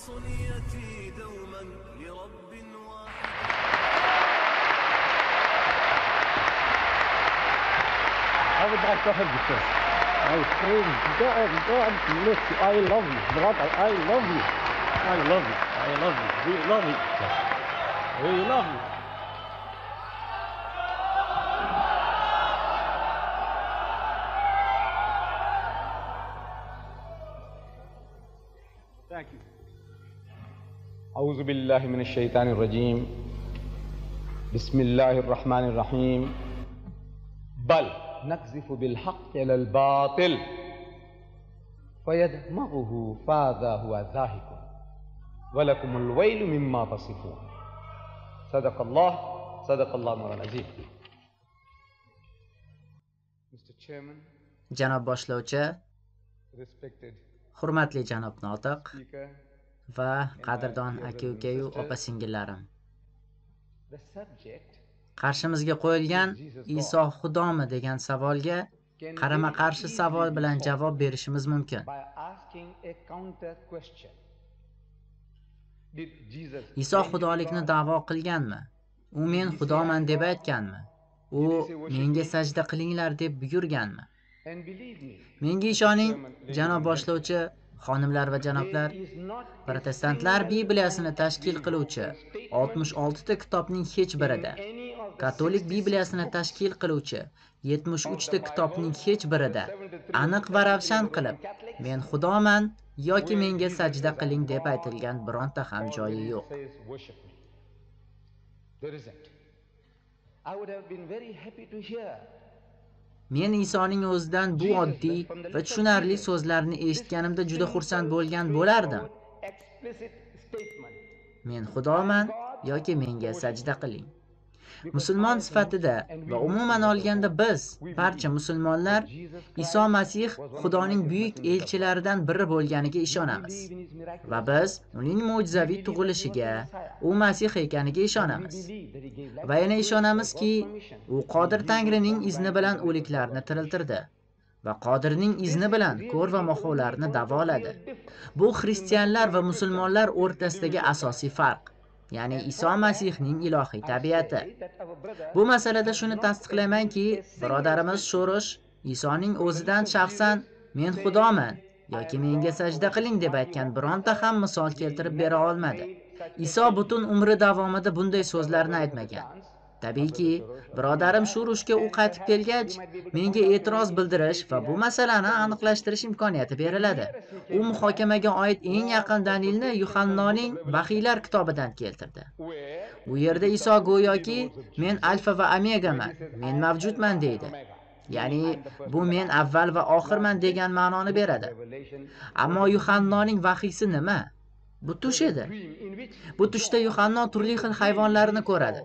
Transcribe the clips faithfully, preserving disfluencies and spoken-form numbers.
I would like to hug you first. I scream, God, God bless you. I love you, brother. I love you. I love you. I love you. We love you. We love you. Thank you. أعوذ بالله من الشيطان الرجيم. بسم الله الرحمن الرحيم. بل نقذف بالحق على الباطل فيدمغه فإذا هو زاهق ولكم الويل مما تصفون. صدق الله، صدق الله مولانا العظيم. Mister Chairman, Janob boshlovchi, respected hurmatli janob notiq speaker, va qadrdon aka-ukayu opa-singillarim. The subject Qarshimizga qo'yilgan Iso Xudomi degan savolga qarama-qarshi savol bilan javob berishimiz mumkin. By asking a counter question. Did Jesus Iso Xudolikni da'vo qilganmi? U men Xudoman deb aytganmi? U menga sajda qilinglar deb buyurganmi? And believe me, Menga ishoning, janob boshlovchi, xonimlar va janoblar, protestantlar Bibliyasini tashkil qiluvchi oltmish oltita kitobning hech birida, katolik Bibliyasini tashkil qiluvchi yetmish uchta kitobning hech birida aniq va ravshan qilib, "Men Xudoman" yoki "Menga sajda qiling" deb aytilgan bironta ham joyi yo'q. Says, "Worship me." There isn't. I would have been very happy to hear Men Isoning o'zidan bu oddiy va tushunarli so'zlarni eshitganimda juda xursand bo'lgan bo'lardim. explicit statement. "Men Xudoman" yoki "Menga sajda qiling". Musulmon sifatida va umuman olganda biz, barcha musulmonlar, Iso Masih Xudoning buyuk elchilaridan biri bo'lganiga ishonamiz. Va biz uning mo'jizaviy tug'ilishiga, u Masih ekaniga ishonamiz. Va yana ishonamizki, u Qodir Tangrining izni bilan o'liklarni tiriltirdi. Va Qodirning izni bilan ko'r va moxovlarni davoladi. Bu xristianlar va musulmonlar o'rtasidagi asosiy farq, ya'ni Iso Masihning ilohiy tabiati. Bu masalada shuni tasdiqlaymanki, birodarimiz Shorosh Isoning o'zidan shaxsan "Men Xudoman" yoki "Menga sajda qiling" deb aytgan bironta ham misol keltirib bera olmadi. Iso butun umri davomida bunday so'zlarni aytmagan. Tabiiyki, birodarim Shoroshga u qaytib kelgach, menga e'tiroz bildirish va bu masalani aniqlashtirish imkoniyati beriladi. U muhokamaga oid eng yaqin dalilni Yuhannoning Vahiylar kitobidan keltirdi. U yerda Iso go'yoki "Men Alfa va Omegaman, men mavjudman", deydi. Ya'ni bu "Men avval va oxirman" degan ma'noni beradi. Ammo Yuhannoning vahiysi nima? Bu tush edi. Bu tushda Yuhanno turli xil hayvonlarni ko'radi.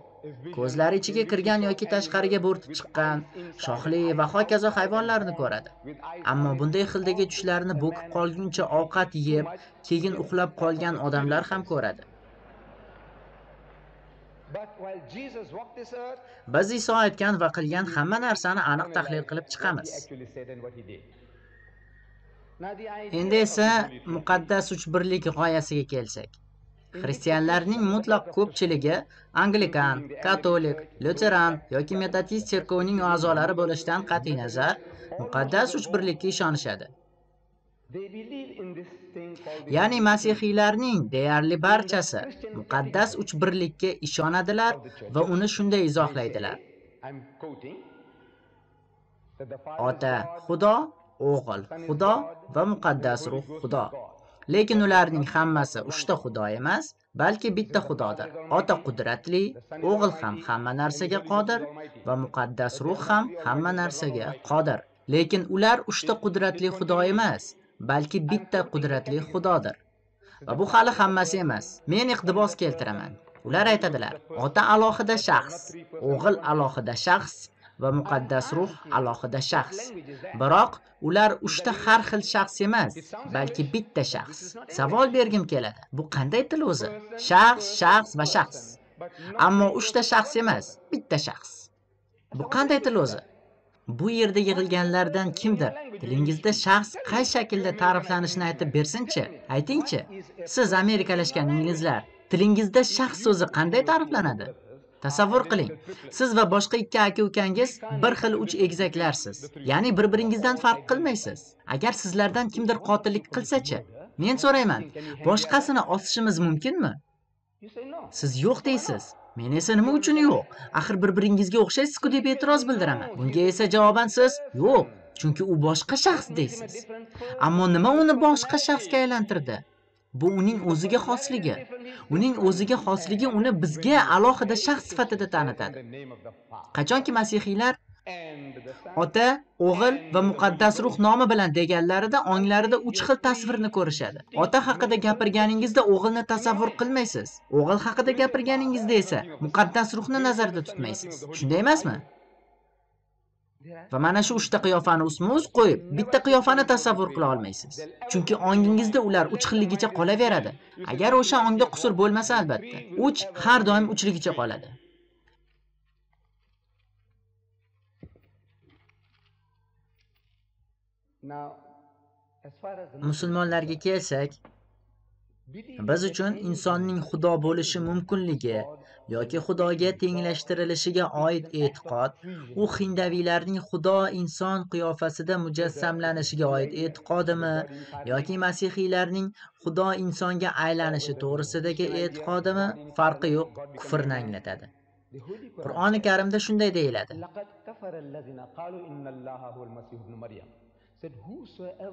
Ko'zlari ichiga kirgan yoki tashqariga bo'rtib chiqqan, shoxli va hokazo hayvonlarni ko'radi. Ammo bunday xildagi tushlarni bo'kib qolguncha ovqat yeb, keyin uxlab qolgan odamlar ham ko'radi. But while Jesus walked this earth, Biz Iso aytgan va qilgan hamma narsani aniq tahlil qilib chiqamiz. Actually said and what he did. Now the idea Endi esa of the Holy Trinity muqaddas uchbirlik g'oyasiga kelsak. Xristianlarning mutlaq ko'pchiligi anglikan, katolik, luteran yoki metodist cherkovining a'zolari bo'lishidan qat'iy nazar, muqaddas uchbirlikka ishonishadi. They believe in this thing called the Ya'ni masihiylarning deyarli barchasi muqaddas uchbirlikka ishonadilar va uni shunday izohlaydilar: I'm quoting that the Father "Ota is God, Xudo, O'g'il Xudo va Muqaddas Ruh Xudo". Lekin ularning hammasi uchta Xudo emas, balki bitta Xudodir. Ota qudratli, O'g'il ham hamma narsaga qodir va Muqaddas Ruh ham hamma narsaga qodir. Lekin ular uchta qudratli Xudo emas, balki bitta qudratli Xudodir. Va bu hali hammasi emas. Men iqtibos keltiraman. Ular aytadilar: "Ota alohida shaxs, O'g'il alohida shaxs va Muqaddas Ruh alohida shaxs". Biroq ular uchta har xil shaxs emas, balki bitta shaxs. Savol bergim keladi. Bu qanday til o'zi? Shaxs, shaxs va shaxs. Ammo uchta shaxs emas, bitta shaxs. Bu qanday til o'zi? بۇ يەردە يىغىلغانلاردىن كىمدۇر تىلىڭىزدا شەخس قاي شەكىلدە تەرىپلەنىشىنى ئېيتىپ بېرسۇنچى؟ ئېيتىڭچى، سىز ئامېرىكىلاشقان ئىنگلىزلار، تىلىڭىزدا شەخس سۆزى قانداق تەرىپلىنىدى؟ تەسەۋۋۇر قىلىڭ، سىز ۋە باشقا ئىككى ئاكا-ئۇكاڭىز بىر خىل ئۇچ ئېگىزەكلەرسىز، يەنى بىر-بىرىڭىزدىن پەرق قىلمايسىز. ئەگەر سىزلەردىن كىمدۇر قاتىللىق قىلسىچى؟ مەن سورايمەن، باشقىسىنى ئاسىشىمىز مۇمكىنمۇ؟ سىز يوق دەيسىز. مەن ئېسە نېمە ئۈچۈن يوق؟ ئاخىر بىر-بىرىڭىزگە ئوخشايسىزكۇ دەپ ئېتىراز بىلدۈرىمەن. بۇنىڭغا ئېسە جاۋابەن سىز يوق، چۈنكى ئۇ باشقا شەخس دەيسىز. ئەمما نېمە ئۇنى باشقا شەخسكە ئايلاندۇردى؟ بۇ ئۇنىڭ ئۆزىگە خاسلىقى. ئۇنىڭ ئۆزىگە خاسلىقى ئۇنى بىزگە ئالاھىدە شەخس سۈپىتىدە تانىتىدى. قاچانكى مەسىھىيلەر ئاتا، ئوغۇل ۋە مۇقەددەس روھ نامى بىلەن دېگەنلىرىدە ئاڭلىرىدا ئۈچ خىل تەسۋىرنى كۆرۈشەدى. ئاتا ھەققىدە گەپىرگەنىڭىزدە ئوغۇلنى تەسەۋۋۇر قىلمايسىز. ئوغۇل ھەققىدە گەپىرگەنىڭىزدە ئېسە مۇقەددەس روھنى نەزەردە تۇتمايسىز. شۇنداق ئەمەسمۇ؟ ۋە مانا شۇ ئۈچتە قىيافانى ئۈستمۇ ئۈست قويۇپ، بىتتە قىيافانى تەسەۋۋۇر قىلا ئالمايسىز. چۈنكى ئاڭىڭىزدا ئۇلار ئۈچ خىللىكىچە قالاۋېرىدى. ئەگەر ئوشا ئاڭدا قۇسۇر بولمىسا، ئەلبەتتە. ئۈچ ھەر دائىم ئۈچلىكىچە قالىدۇ. مۇسۇلمانلارغا كەلسەك، بىز ئۈچۈن ئىنساننىڭ خۇدا بولۇشى مۇمكىنلىكى ياكى خۇداغا تەڭلەشتۈرۈلۈشىگە ئائىت ئېتىقاد، ئۇ خىندەۋىيلەرنىڭ خۇدا ئىنسان قىيافىسىدە مۇجەسسەملىنىشىگە ئائىت ئېتىقادىمۇ ياكى مەسىھىيلەرنىڭ خۇدا ئىنسانغا ئايلىنىشى توغرىسىدىكى ئېتىقادىمۇ، پەرقى يوق، كۇفرنى ئاڭلىتىدۇ. قۇرئانى كەرىمدە شۇنداي دېيىلەدى: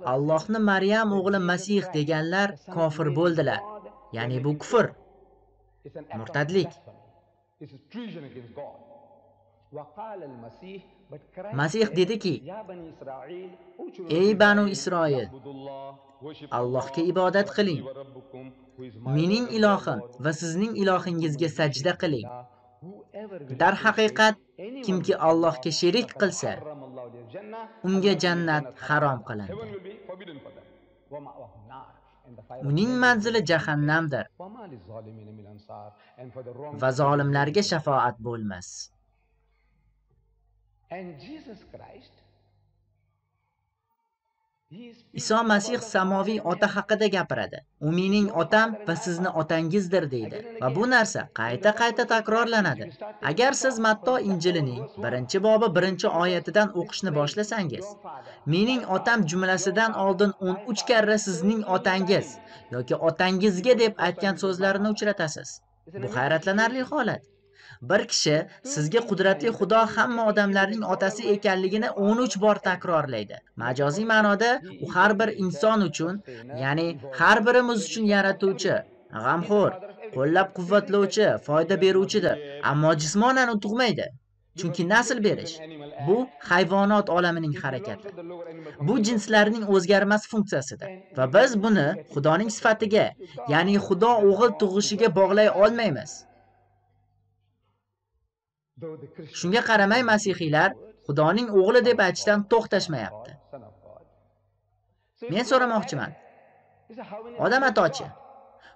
ئاللاھنى مەريەم ئوغلى مەسىھ دېگەنلەر كافىر بولدىلار. يەنى بۇ كۇفر، مۇرتەدلىك. مەسىھ دېدىكى: ئەي بەنۇ ئىسرائىل، ئاللاھقا ئىبادەت قىلىڭ. مېنىڭ ئىلاھىم ۋە سىزنىڭ ئىلاھىڭىزگە سەجدە قىلىڭ. دەرھەقىقەت، كىمكى ئاللاھقا شېرىك قىلسا، ئۇنىڭغا جەننەت ھارام قىلىندى. ئۇنىڭ مەنزىلى جەھەننەمدۇر. ۋە زالىملارغا شاپائەت بولماس. ئىسا مەسىھ ساماۋىي ئاتا ھەققىدە گەپىرىدى. ئۇ مېنىڭ ئاتام ۋە سىزنىڭ ئاتاڭىزدۇر دەيدۇ. ۋە بۇ نەرسە قايتا-قايتا تەكرارلىنىدۇ. ئەگەر سىز مەتتا ئىنجىلىنىڭ بىرىنچى بابى بىرىنچى ئايىتىدىن ئوقۇشنى باشلىساڭىز، مېنىڭ ئاتام جۈملىسىدىن ئالدىن ئون ئۈچ كەررە سىزنىڭ ئاتاڭىز ياكى ئاتاڭىزگە دەپ ئېيتقان سۆزلەرنى ئۇچرىتىسىز. بۇ ھەيرەتلىنەرلىك ھالەت. بىر كىشى سىزگە قۇدرەتلىك خۇدا ھەممە ئادەملەرنىڭ ئاتىسى ئىكەنلىكىنى ئون ئۈچ بار تەكرارلايدۇ. مەجازىي مەنادا ئۇ ھەر بىر ئىنسان ئۈچۈن، يەنى ھەر بىرىمىز ئۈچۈن ياراتقۇچى، غەمخور، قوللاپ-قۇۋۋەتلىگۈچى، پايدا بېرىگۈچىدۇر. ئەمما جىسمانەن ئۇ تۇغمايدۇ. چۈنكى نەسىل بېرىش، بۇ ھايۋانات ئالەمىنىڭ ھەرىكىتى. بۇ جىنسلەرنىڭ ئۆزگەرمەس فۇنكسىيەسىدۇر. ۋە بىز بۇنى خۇدانىڭ سۈپىتىگە، يەنى خۇدا ئوغۇل تۇغۇشىغا باغلاي ئالمايمىز. شۇنىڭغا قارىماي مەسىھىيلەر خۇدانىڭ ئوغلى دەپ ئېيتىشتىن توختاشماياپتۇ. مەن سورىماقچىمەن، ئادەم خاتاچى؟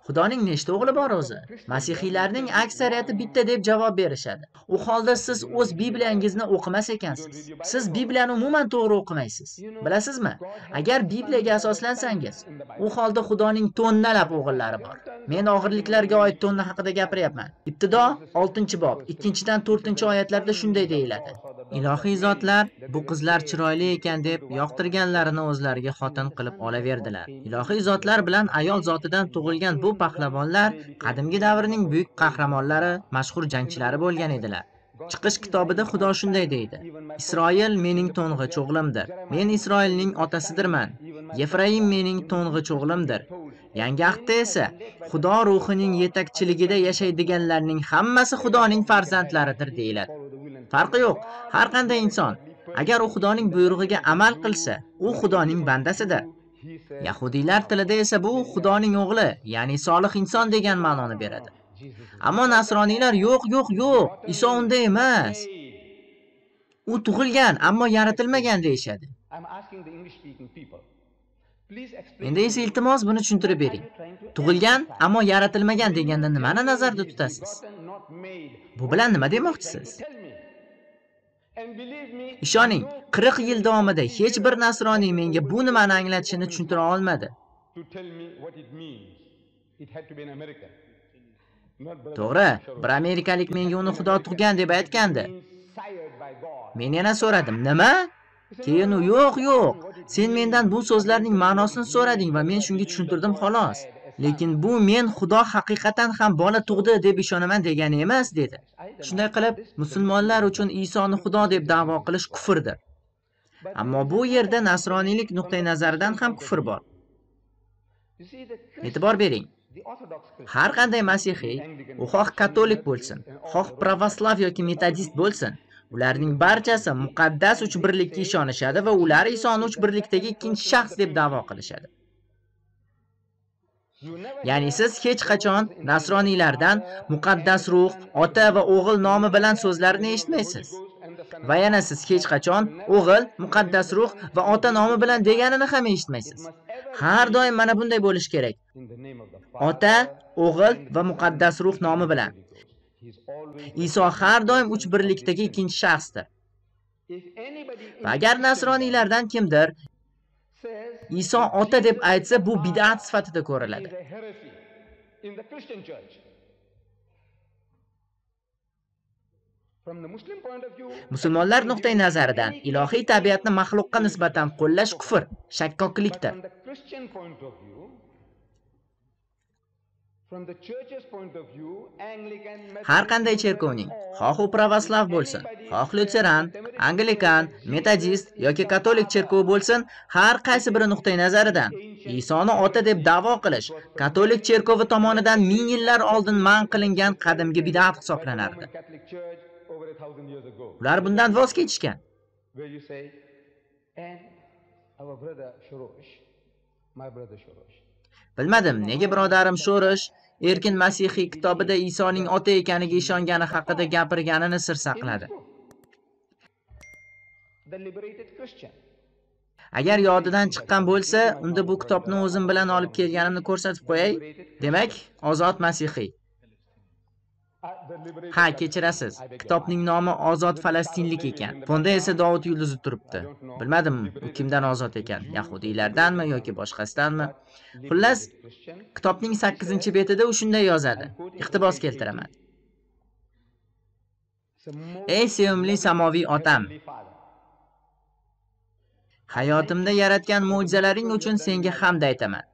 خۇدانىڭ نەچچە ئوغلى بار ئۆزى؟ مەسىھىيلەرنىڭ ئەكسەرىيىتى بىتتە دەپ جاۋاب بېرىشىدۇ. ئۇ ھالدا سىز ئۆز بىبلىيەڭىزنى ئوقۇماس ئىكەنسىز. سىز بىبلىيەنى ئومۇمەن توغرا ئوقۇمايسىز. بىلەسىزمۇ؟ ئەگەر بىبلىيەگە ئاساسلانساڭىز، ئۇ ھالدا خۇدانىڭ توننىلاپ ئوغۇللىرى بار. مەن ئاخىرلىكلەرگە ئائىت توننا ھەققىدە گەپىرىۋاتىمەن. ئىپتىدا ئالتىنچى باب، ئىككىنچىدىن تۆتىنچى ئايەتلەردە شۇنداق دېيىلەتتى: ئىلاھىي زاتلار بۇ قىزلار چىرايلىق ئىكەن دەپ ياقتۇرغانلارنى ئۆزلىرىگە خوتۇن قىلىپ ئالاۋەردىلەر. ئىلاھىي زاتلار بىلەن ئايال زاتىدىن تۇغۇلغان بۇ پەھلىۋانلار قەدىمكى دەۋرنىڭ بۈيۈك قەھرىمانلىرى، مەشھۇر جەڭچىلەر بولغان ئىدىلەر. چىقىش كىتابىدا خۇدا شۇنداي دەيدۇ: ئىسرائىل مېنىڭ تونغىچ ئوغلۇمدۇر. مەن ئىسرائىلنىڭ ئاتىسىدىرمەن. يېفرايىم مېنىڭ تونغىچ ئوغلۇمدۇر. يەنگەختە ئىسا خۇدا روھىنىڭ يېتەكچىلىكىدە ياشايدىغانلارنىڭ ھەممىسى خۇدانىڭ پەرزەنتلىرىدۇر دېيىلەر. پەرقى يوق، ھەر قانداق ئىنسان، ئەگەر ئۇ خۇدانىڭ بۇيرۇقىغا ئەمەل قىلسا، ئۇ خۇدانىڭ بەندىسىدۇر. يەھۇدىيلار تىلىدا ئىسا بۇ خۇدانىڭ ئوغلى، يەنى سالىھ ئىنسان دېگەن مەنىنى بېرىدۇ. ئەمما نەسرانىيلار يوق، يوق، يوق، ئىسا ئۇنداق ئەمەس. ئۇ تۇغۇلغان، ئەمما يارىتىلمىغان دېيىشەدى. ئەمدى ئىسا ئىلتىماس بۇنى چۈشەندۈرۈپ بېرىڭ. تۇغۇلغان، ئەمما يارىتىلمىغان دېگەندىن نېمىنى نەزەردە تۇتاسىز؟ بۇ بىلەن نېمە دېمەكچىسىز؟ ئىشىنىڭ، قىرىق يىل داۋامىدا ھېچ بىر نەسرانىي مېنىڭ بۇ نېمىنى ئاڭلىتىشىنى چۈشەندۈرە ئالمىدى. توغرا، بىر ئامېرىكىلىق مېنىڭ ئۇنى خۇدا تۇغقان دەپ ئېيتقانىدى. مەن يەنە سورىدىم، نېمە؟ كېيىن ئۇ، يوق، يوق، سەن مەندىن بۇ سۆزلەرنىڭ مەنىسىنى سورىدىڭ ۋە مەن شۇنى چۈشەندۈردۈم، خالاس. لېكىن بۇ مەن خۇدا ھەقىقەتەن ھەم بالا تۇغدى دەپ ئىشىنىمەن دېگەن ئەمەس، دېدى. شۇنداق قىلىپ، مۇسۇلمانلار ئۈچۈن ئىسانى خۇدا دەپ دەۋا قىلىش كۇفۇردۇر. ئەمما بۇ يەردە نەسرانىيلىك نۇقتىئى نەزەردىن ھەم كۇفر بار. ئېتىبار بېرىڭ. ھەر قانداق مەسىھىي، ئۇ خوھ كاتولىك بولسۇن، خوھ پراۋوسلاۋ ياكى مېتودىست بولسۇن، ئۇلارنىڭ بارچىسى مۇقەددەس ئۈچ بىرلىككە ئىشىنىشىدۇ ۋە ئۇلار ئىسانى ئۈچ بىرلىكتىكى ئىككىنچى شەخس دەپ دەۋا قىلىشىدۇ. يەنى سىز ھېچ قاچان نەسرانىيلاردىن مۇقەددەس روھ، ئاتا ۋە ئوغۇل نامى بىلەن سۆزلەرنى ئېشىتمەيسىز. ۋە يەنە سىز ھېچ قاچان ئوغۇل، مۇقەددەس روھ ۋە ئاتا نامى بىلەن دېگەننى ھەم ئېشىتمەيسىز. ھەر دائىم مانا بۇنداق بولۇشى كېرەك. ئاتا، ئوغۇل ۋە مۇقەددەس روھ نامى بىلەن. ئىسا ھەر دائىم ئۈچ بىرلىكتىكى ئىككىنچى شەخستۇر. ۋە ئەگەر نەسرانىيلاردىن كىمدۇر ئىسا ئاتا دەپ ئېيتسا، بۇ بىدئەت سۈپىتىدە كۆرۈلىدۇ. مۇسۇلمانلار نۇقتىئى نەزەردىن ئىلاھىي تەبىئەتنى مەخلۇققا نىسبەتەن قوللاش كۇفر، شەككاكلىكتۇر. ھەر قانداق چېركوۋنىڭ، خوھ ئۇ پراۋوسلاۋ بولسۇن، خوھ لۇتېران، ئانگلىكان، مېتودىست ياكى كاتولىك چېركوۋى بولسۇن، ھەر قايسى بىرى نۇقتىئى نەزەردىن ئىسانى ئاتا دەپ دەۋا قىلىش كاتولىك چېركوۋى تامانىدىن مىڭ يىللار ئالدىن مەن قىلىنغان قەدىمكى بىدئەت ھېسابلىناردى. ئۇلار بۇندىن ۋاز كېچىشكەن. بىلمىدىم، نېگە بۇرادەرىم شورۇش ئېركىن مەسىھىي كىتابىدا ئىسانىڭ ئاتا ئىكەنلىكىگە ئىشەنگەنلىكى ھەققىدە گەپىرگىنىنى سىر ساقلىدى. ئەگەر يادىدىن چىققان بولسا، ئۇندا بۇ كىتابنى ئۆزۈم بىلەن ئېلىپ كەلگىنىمنى كۆرسىتىپ قوياي. دېمەك، ئازاد مەسىھىي. ھە، كەچۈرەرسىز. كىتابنىڭ نامى ئازاد فەلەستىنلىك ئىكەن. بۇندا ئېسە داۋۇت يۇلدۇزى تۇرۇپتۇ. بىلمىدىم، ئۇ كىمدىن ئازاد ئىكەن، يەھۇدىيلاردىنمۇ ياكى باشقىسىدىنمۇ؟ خۇللاس، كىتابنىڭ سەككىزىنچى بېتىدە ئۇ شۇنداق يازىدۇ. ئىقتىباس كەلتۈرىمەن. ئەي سۆيۈملۈك ساماۋىي ئاتام! ھاياتىمدا ياراتقان مۆجىزىلىرىڭ ئۈچۈن سەڭگە ھەمد ئېيتىمەن.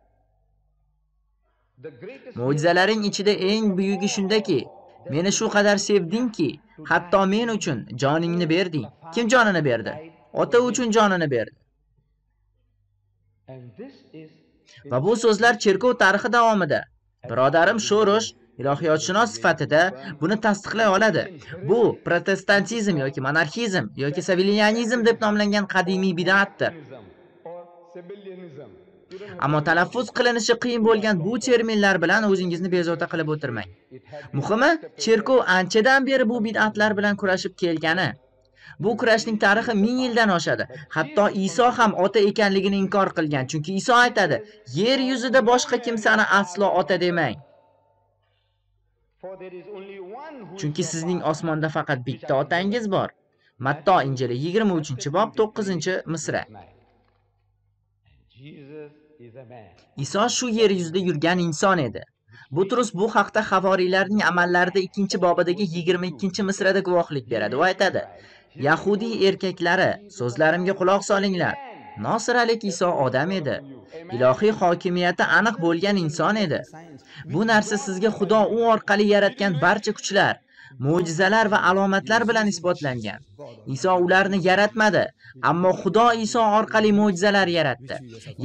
مۆجىزىلىرىڭ ئىچىدە ئەڭ بۈيۈكى شۇنداكى، مېنى شۇ قەدەر سۆيدۈڭكى، ھەتتا مەن ئۈچۈن جانىڭنى بەردىڭ. كىم جانىنى بەردى؟ ئاتا ئۈچۈن جانىنى بەردى. ۋە بۇ سۆزلەر چېركوۋ تارىخى داۋامىدا، بۇرادەرىم شورۇش، ئىلاھىياتشۇناس سۈپىتىدە بۇنى تەستىقلايالىدى. بۇ پروتېستانتىزم ياكى مونارخىزم ياكى سەۋىليانىزم دەپ ناملانغان قەدىمىي بىدئەتتۇر. ئەمما تەلەففۇز قىلىنىشى قىيىن بولغان بۇ تېرمىنلار بىلەن ئۆزىڭىزنى بىزوتا قىلىپ ئولتۇرماڭ. مۇھىمى، چېركوۋ ئانچىدىن بېرى بۇ بىدئەتلەر بىلەن كۈرەشىپ كەلگىنى. بۇ كۈرەشنىڭ تارىخى مىڭ يىلدىن ئاشىدۇ. ھەتتا ئىسا ھەم ئاتا ئىكەنلىكىنى ئىنكار قىلغان. چۈنكى ئىسا ئېيتىدۇ، يەر يۈزىدە باشقا كىمسەنى ئەسلا ئاتا دېمەڭ. چۈنكى سىزنىڭ ئاسماندا پەقەت بىتتە ئاتاڭىز بار. ماتتا ئىنجىلى يىگىرمە ئۈچىنچى باب، توققۇزىنچى مىسرا. ئىسا شۇ يەر يۈزىدە يۈرگەن ئىنسان ئىدى. بۇترۇس بۇ ھەقتە خەۋارىيلەرنىڭ ئەمەللىرىدە ئىككىنچى بابىدىكى يىگىرمە ئىككىنچى مىسرىدا گۇۋاھلىق بېرىدۇ ۋە ئېيتىدۇ، يەھۇدىي ئەركەكلىرى، سۆزلىرىمگە قۇلاق سالىڭلار. ناسىرەلىك ئىسا ئادەم ئىدى. ئىلاھىي ھاكىمىيىتى ئېنىق بولغان ئىنسان ئىدى. بۇ نەرسە سىزگە خۇدا ئۇ ئارقىلىق ياراتقان بارچە كۈچلەر، مۆجىزىلەر ۋە ئالامەتلەر بىلەن ئىسپاتلانغان. ئىسا ئۇلارنى ياراتمىدى، ئەمما خۇدا ئىسا ئارقىلىق مۆجىزىلەر ياراتتى.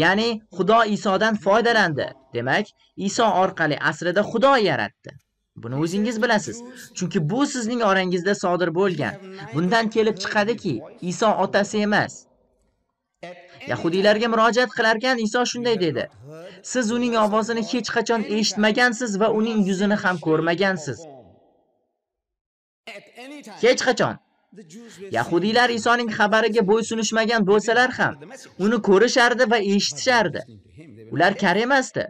يەنى خۇدا ئىسادىن پايدىلاندى. دېمەك، ئىسا ئارقىلىق ئەسلىدە خۇدا ياراتتى. بۇنى ئۆزىڭىز بىلەسىز. چۈنكى بۇ سىزنىڭ ئارىڭىزدا سادىر بولغان. بۇندىن كېلىپ چىقىدۇكى، ئىسا ئاتىسى ئەمەس. يەھۇدىيلارغا مۇراجىئەت قىلاركەن ئىسا شۇنداق دېدى، سىز ئۇنىڭ ئاۋازىنى ھېچقاچان ئېشىتمىگەنسىز ۋە ئۇنىڭ يۈزىنى ھەم كۆرمىگەنسىز. ھېچقاچان. يەھۇدىيلار ئىسانىڭ خەۋىرىگە بويسۇنۇشمىگەن بولسىلەر ھەم، ئۇنى كۆرۈشەردى ۋە ئېشىتىشەردى. ئۇلار كەر ئەمەستى.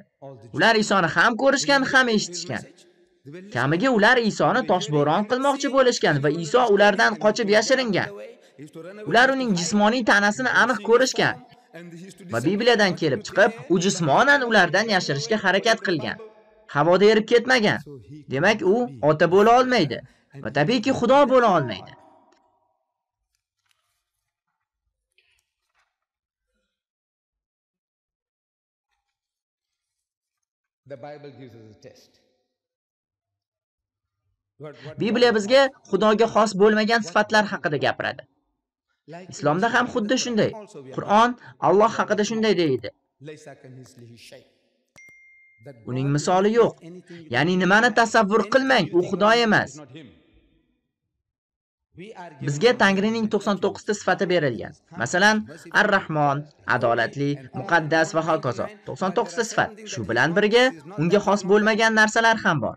ئۇلار ئىسانى ھەم كۆرۈشكەن، ھەم ئېشىتىشكەن. كەمىگە ئۇلار ئىسانى تاشبوران قىلماقچى بولۇشكەن ۋە ئىسا ئۇلاردىن قاچىپ ياشىرىنغان. Ular uning jismoniy tanasini aniq ko'rishgan va Bibliyadan kelib chiqib, u jismonan ulardan yashirishga harakat qilgan. Havoda erib ketmagan. Demak, u ota bo'la olmaydi va tabiiyki Xudo bo'la olmaydi. Bibliya bizga Xudoga xos bo'lmagan sifatlar haqida gapiradi. Islomda ham xuddi shunday. Qur'on Alloh haqida shunday deydi: "Uning misoli yo'q." Ya'ni nimani tasavvur qilmang, u Xudo emas. Bizga Tangrining to'qson to'qqizta sifati berilgan. Masalan, Ar-Rahmon, adolatli, muqaddas va hokazo. To'qson to'qqizta sifat. Shu bilan birga unga xos bo'lmagan narsalar ham bor.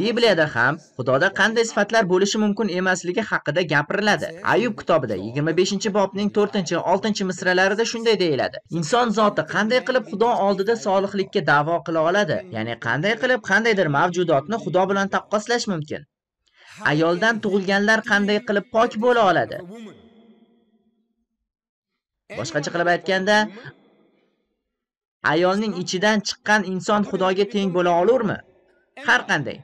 Bibliyada ham Xudoda qanday sifatlar bo'lishi mumkin emasligi haqida gapiriladi. Ayub kitobida yigirma beshinchi bobning to'rtinchi, oltinchi misralarida shunday deyiladi: "Inson zoti qanday qilib Xudo oldida solihlikka da'vo qila oladi? Ya'ni qanday qilib qandaydir mavjudotni Xudo bilan taqqoslash mumkin? Ayoldan tug'ilganlar qanday qilib pok bo'la oladi?" Boshqacha qilib aytganda, ayolning ichidan chiqqan inson Xudoga teng bo'la olurmi? Har qanday.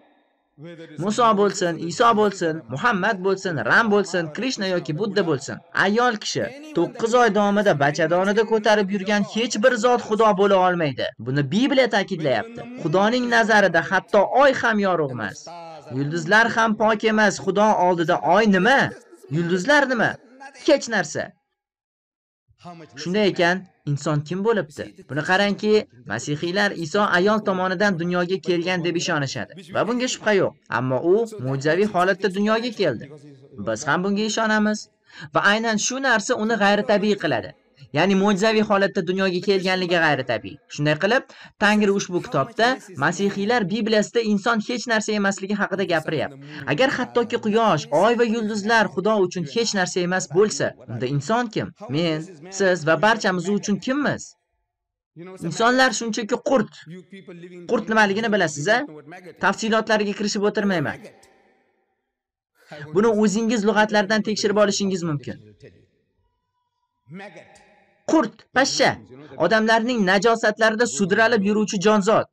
Muso bo'lsin, Iso bo'lsin, Muhammad bo'lsin, Ram bo'lsin, Krishna yoki Budda bo'lsin, ayol kishi to'qqiz oy davomida bachadonida ko'tarib yurgan hech bir zot Xudo bo'la olmaydi. Buni Bibliya ta'kidlayapti. Xudoning nazarida hatto oy ham yorug' emas. Yulduzlar ham pok emas. Xudo oldida oy nima? Yulduzlar nima? Hech narsa. Shunday ekan, inson kim bo'libdi? Buni qarangki, masihiylar Iso ayol tomonidan dunyoga kelgan deb ishonishadi. Va bunga shubha yo'q. Ammo u mo'jizaviy holatda dunyoga keldi. Biz ham bunga ishonamiz. Va aynan shu narsa uni g'ayritabiiy qiladi. Ya'ni mo'jizaviy holatda dunyoga kelganligi g'ayritabiiy. Shunday qilib, Tangri ushbu kitobda masihiylar Bibliyasida inson hech narsa emasligi haqida gapiryapti. Agar hattoki quyosh, oy va yulduzlar Xudo uchun hech narsa emas bo'lsa, unda inson kim? Men, siz va barchamiz u uchun kimmiz? Insonlar shunchaki qurt. Qurt nimaligini bilasiz-a? Tafsilotlariga kirishib o'tirmayman. Buni o'zingiz lug'atlardan tekshirib olishingiz mumkin. Qurt, pashsha, odamlarning najosatlarida sudralib yuruvchi jonzot.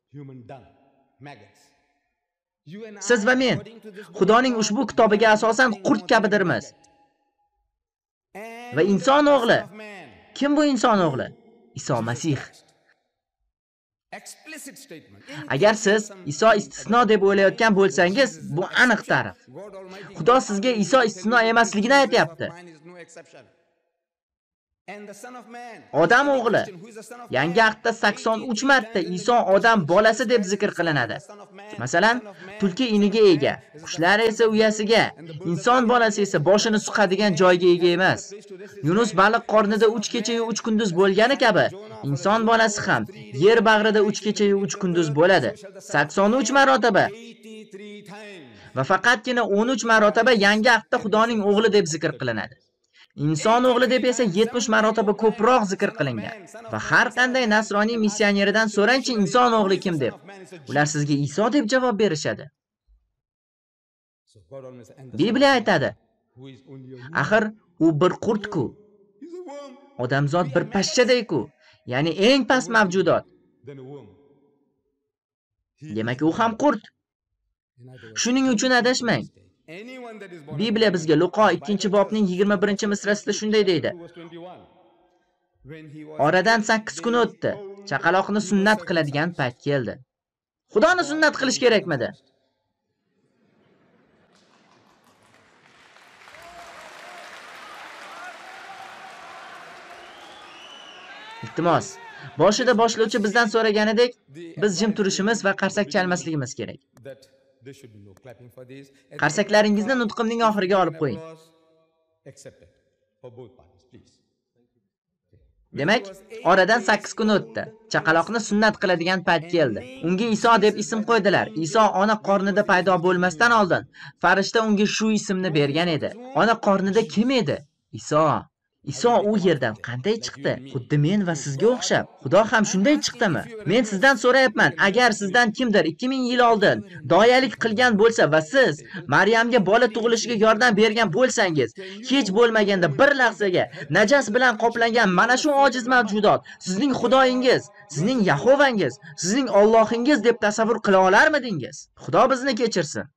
Siz va men Xudoning ushbu kitobiga asosan qurt kabidirmiz. Va inson o'g'li. Kim bu inson o'g'li? Iso Masih. Agar siz Iso istisno deb o'ylayotgan bo'lsangiz, bu aniq ta'rif. Xudo sizga Iso istisno emasligini aytyapti. Odam o'g'li. Yangi Ahdda sakson uch marta Iso odam bolasi deb zikr qilinadi. Masalan, tulki iniga ega, qushlar esa uyasiga, inson bolasi esa boshini suqadigan joyga ega emas. Yunus baliq qornida uch kechayu uch kunduz bo'lgani kabi, inson bolasi ham yer bag'rida uch kechayu uch kunduz bo'ladi. Sakson uch marotaba. Va faqatgina o'n uch marotaba Yangi Ahdda Xudoning o'g'li deb zikr qilinadi. Inson o'g'li deb esa yetmish marotaba ko'proq zikr qilingan. Va har qanday nasroniy missioneridan so'rangchi, inson o'g'li kim deb. Ular sizga Iso deb javob berishadi. Bibliya aytadi, axir u bir qurt-ku. Odamzod bir pashshaday-ku. Ya'ni eng past mavjudot. Demak, u ham qurt. Shuning uchun adashmang. Bibliya bizga Luqo ikkinchi bobning yigirma birinchi misrasida shunday deydi: "Oradan sakkiz kun o'tdi. Chaqaloqni sunnat qiladigan payt keldi." Xudoni sunnat qilish kerakmidi? Iltimos, boshida boshlovchi bizdan so'raganidek, biz jim turishimiz va qarsak chalmasligimiz kerak. Qarsaklaringizni nutqimning oxiriga olib qo'ying. Demak, oradan sakkiz kun o'tdi. Chaqaloqni sunnat qiladigan payt keldi. Unga Iso deb ism qo'ydilar. Iso ona qornida paydo bo'lmasdan oldin farishta unga shu ismni bergan edi. Ona qornida kim edi? Iso. ئىسا ئۇ يەردىن قانداق چىقتى؟ خۇددى مەن ۋە سىزگە ئوخشاپ. خۇدا ھەم شۇنداق چىقتىمۇ؟ مەن سىزدىن سورايمەن، ئەگەر سىزدىن كىمدۇر ئىككى مىڭ يىل ئالدىن دايەلىك قىلغان بولسا ۋە سىز مەريەمگە بالا تۇغۇلۇشىغا ياردەم بەرگەن بولسىڭىز، ھېچ بولمىغاندا بىر لەھزىگە نەجەس بىلەن قاپلانغان مانا شۇ ئاجىز مەۋجۇدات، سىزنىڭ خۇدايىڭىز، سىزنىڭ يەھوۋەڭىز، سىزنىڭ ئاللاھىڭىز دەپ تەسەۋۋۇر قىلىۋالارمىدىڭىز؟ خۇدا بىزنى كەچۈرسۇن.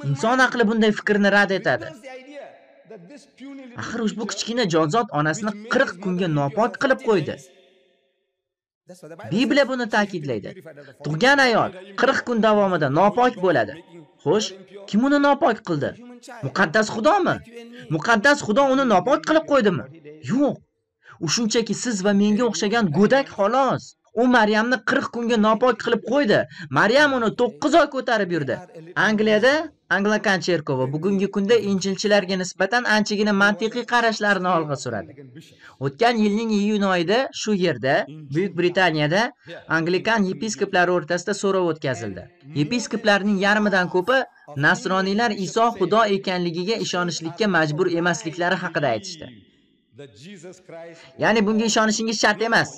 ئىنسان ئەقلى بۇنداق پىكىرنى رەت ئېتەدى. ئاخىر ئۇشبۇ كىچىككىنە جانزات ئانىسىنى قىرىق كۈنگە ناپاك قىلىپ قويدى. بىبلىيە بۇنى تەكىتلەيدۇ. تۇغقان ئايال قىرىق كۈن داۋامىدا ناپاك بولىدۇ. خوش، كىم ئۇنى ناپاك قىلدى؟ مۇقەددەس خۇدامۇ؟ مۇقەددەس خۇدا ئۇنى ناپاك قىلىپ قويدىمۇ؟ يوق. ئۇ شۇنچىكى سىز ۋە مەڭگە ئوخشىغان گۆدەك، خالاس. ئۇ مەريەمنى قىرىق كۈنگە ناپاك قىلىپ قويدى. مەريەم ئۇنى توققۇز ئاي كۆتۈرۈپ يۈردى. ئانگلىيەدە ئانگلىكان چېركىۋى بۈگۈنكى كۈندە ئىنجىلچىلەرگە نىسبەتەن ئانچىگىنە مەنتىقىي قاراشلارنى ئالغا سۈرىدۇ. ئۆتكەن يىلنىڭ ئىيۇن ئايىدا شۇ يەردە، بۈيۈك بىرىتانىيەدە ئانگلىكان يېپىسكوپلار ئوتتۇرىسىدا سوراق ئۆتكۈزۈلدى. يېپىسكوپلارنىڭ يېرىمىدىن كۆپى نەسرانىيلار ئىسا خۇدا ئىكەنلىكىگە ئىشىنىشلىككە مەجبۇر ئەمەسلىكلىرى ھەققىدە ئېيتىشتى. يەنى بۇنىڭغا ئىشىنىشىڭىز شەرت ئەمەس.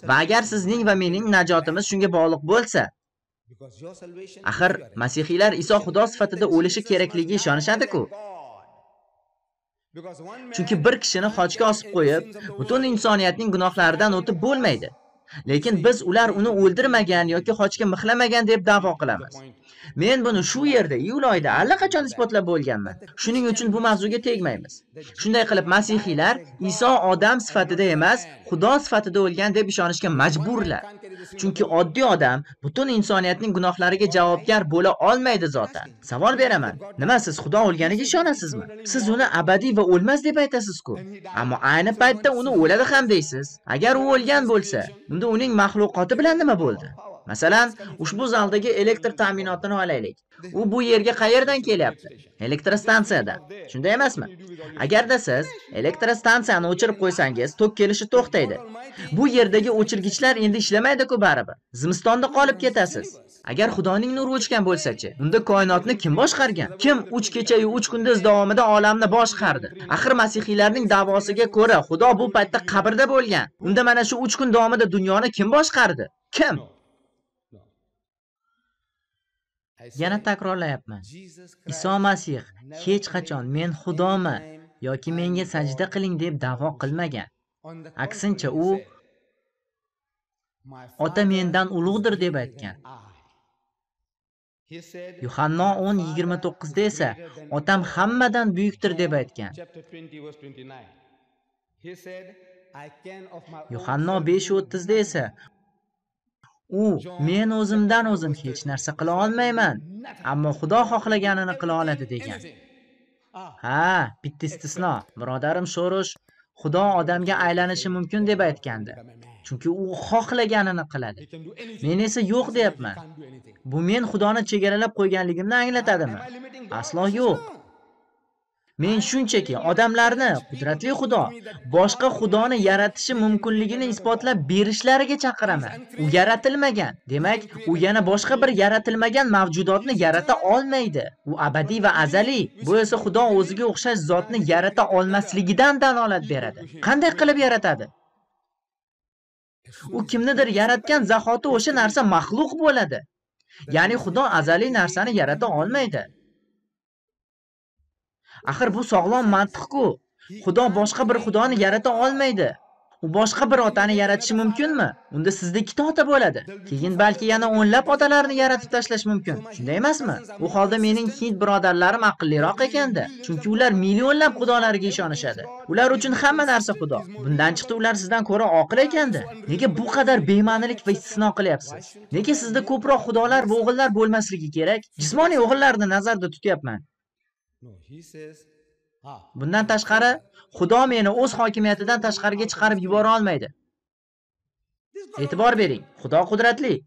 ۋە ئەگەر سىزنىڭ ۋە مېنىڭ ناجاتىمىز شۇنىڭغا باغلىق بولسا، ئاخىر مەسىھىيلەر ئىسا خۇدا سۈپىتىدە ئۆلۈشى كېرەكلىكىگە ئىشىنىشىدىكۇ. چۈنكى بىر كىشىنى خاچقا ئاسىپ قويۇپ، پۈتۈن ئىنسانىيەتنىڭ گۇناھلىرىدىن ئۆتۈپ بولمايدۇ. لېكىن بىز ئۇلار ئۇنى ئۆلدۈرمىگەن ياكى خاچقا مىخلىمىگەن دەپ دەۋا قىلىمىز. مەن بۇنى شۇ يەردە، ئىيۇل ئايدا ئاللىقاچان ئىسپاتلاپ بولغانمەن. شۇنىڭ ئۈچۈن بۇ مەۋزۇگە تەگمەيمىز. شۇنداق قىلىپ، مەسىھىيلەر ئىسا ئادەم سۈپىتىدە ئەمەس، خۇدا سۈپىتىدە ئۆلگەن دەپ ئىشىنىشكە مەجبۇرلار. چۈنكى ئاددىي ئادەم پۈتۈن ئىنسانىيەتنىڭ گۇناھلىرىغا جاۋابكار بولا ئالمايدۇ زاتەن. ساۋال بېرىمەن، نېمە سىز خۇدا ئۆلگەنلىكىگە ئىشىنەسىزمۇ؟ سىز ئۇنى ئەبەدىي ۋە ئۆلمەس دەپ ئېيتىسىزكۇ. ئەمما ئەينى پەيتتە ئۇنى ئۆلىدۇ ھەم دەيسىز. ئەگەر ئۇ ئۆلگەن بولسا، ئۇندا ئۇنىڭ مەخلۇقاتى بىلەن نېمە بولدى؟ مەسىلەن، ئۇشبۇ زالدىكى ئېلېكتر تەمىناتىنى ئالايلىق. ئۇ بۇ يەرگە قەيەردىن كېلىپتۇ؟ ئېلېكتر ستانسىيەدىن. شۇنداق ئەمەسمۇ؟ ئەگەردە سىز ئېلېكتر ستانسىيەنى ئۆچۈرۈپ قويسىڭىز، توك كېلىشى توختايدۇ. بۇ يەردىكى ئۆچۈرگۈچلەر ئەمدى ئىشلىمەيدىكۇ بارىبىر. زىمىستاندا قالىپ كېتىسىز. ئەگەر خۇدانىڭ نۇرى ئۆچكەن بولسىچۇ، ئۇندا كائىناتنى كىم باشقارغان؟ كىم ئۈچ كېچە-يۇ ئۈچ كۈندۈز داۋامىدا ئالەمنى باشقاردى؟ ئاخىر مەسىھىيلەرنىڭ دەۋاسىغا كۆرە، خۇدا بۇ پەيتتە قەبرىدە بولغان. ئۇندا مانا شۇ ئۈچ كۈن داۋامىدا دۇنيانى كىم باشقاردى؟ كىم؟ يەنە تەكرارلايمەن. ئىسا مەسىھ ھېچقاچان «مەن خۇدامەن» ياكى «مەڭگە سەجدە قىلىڭ» دەپ دەۋا قىلمىغان. ئەكسىنچە، ئۇ «ئاتا مەندىن ئۇلۇغدۇر» دەپ ئېيتقان. يۇھەننا ئون يىگىرمە توققۇزدا ئىسا «ئاتام ھەممىدىن بۈيۈكتۇر» دەپ ئېيتقان. يۇھەننا بەش ئوتتۇزدا ئىسا ئۇ، «مەن ئۆزۈمدىن ئۆزۈم ھېچ نەرسە قىلالمايمەن، ئەمما خۇدا خالىغىنىنى قىلالىدى» دېگەن. ھە، بىتتە ئىستىسنا، بۇرادىرىم شوروش، خۇدا ئادەمگە ئايلىنىشى مۇمكىن دەپ ئېيتقانىدى. چۈنكى ئۇ خالىغىنىنى قىلىدۇ. مەن ئىسا يوق دەيمەن. بۇ مەن خۇدانى چېگرىلاپ قويغانلىقىمنى ئاڭلىتىدىمۇ؟ ئەسلا يوق. مەن شۇنچىكى ئادەملەرنى قۇدرەتلىك خۇدا باشقا خۇدانى يارىتىشى مۇمكىنلىكىنى ئىسپاتلاپ بېرىشلەرگە چاقىرىمەن. ئۇ يارىتىلمىگەن. دېمەك، ئۇ يەنە باشقا بىر يارىتىلمىگەن مەۋجۇداتنى يارىتا ئالمايدۇ. ئۇ ئەبەدىي ۋە ئەزەلىي. بۇ ئىسا خۇدا ئۆزىگە ئوخشاش زاتنى يارىتا ئالماسلىقىدىن دالالەت بېرىدۇ. قانداق قىلىپ يارىتىدۇ؟ ئۇ كىمنىدۇر ياراتقان زاھاتى ئوشۇ نەرسە مەخلۇق بولىدۇ. يەنى خۇدا ئەزەلىي نەرسىنى يارىتا ئالمايدۇ. ئاخىر بۇ ساغلام مانتىققۇ. خۇدا باشقا بىر خۇدانى يارىتا ئالمايدۇ. ئۇ باشقا بىر ئاتانى يارىتىشى مۇمكىنمۇ؟ ئۇندا سىزدە ئىككى ئاتا بولىدۇ. كېيىن بەلكى يەنە ئونلاپ ئاتالارنى يارىتىپ تاشلاش مۇمكىن. شۇنداق ئەمەسمۇ؟ ئۇ ھالدا مېنىڭ ھىند بۇرادەرلىرىم ئەقىللىراق ئىكەندە. چۈنكى ئۇلار مىليونلاپ خۇدالارغا ئىشىنىشىدۇ. ئۇلار ئۈچۈن ھەممە نەرسە خۇدا. بۇندىن چىقتى ئۇلار سىزدىن كۆرە ئاقىل ئىكەندە. نېگە بۇ قەدەر بىمەنىلىك ۋە ئىستىسنا قىلىسىز؟ نېگە سىزدە كۆپرەك خۇدالار ۋە ئوغۇللار بولماسلىقى كېرەك؟ جىسمانىي ئوغۇللارنى نەزەردە تۇتۇۋاتىمەن. بۇندىن تاشقىرى، خۇدا مېنى ئۆز ھاكىمىيىتىدىن تاشقىرىغا چىقىرىپ يۇبورالمايدۇ. ئېتىبار بېرىڭ، خۇدا قۇدرەتلىك.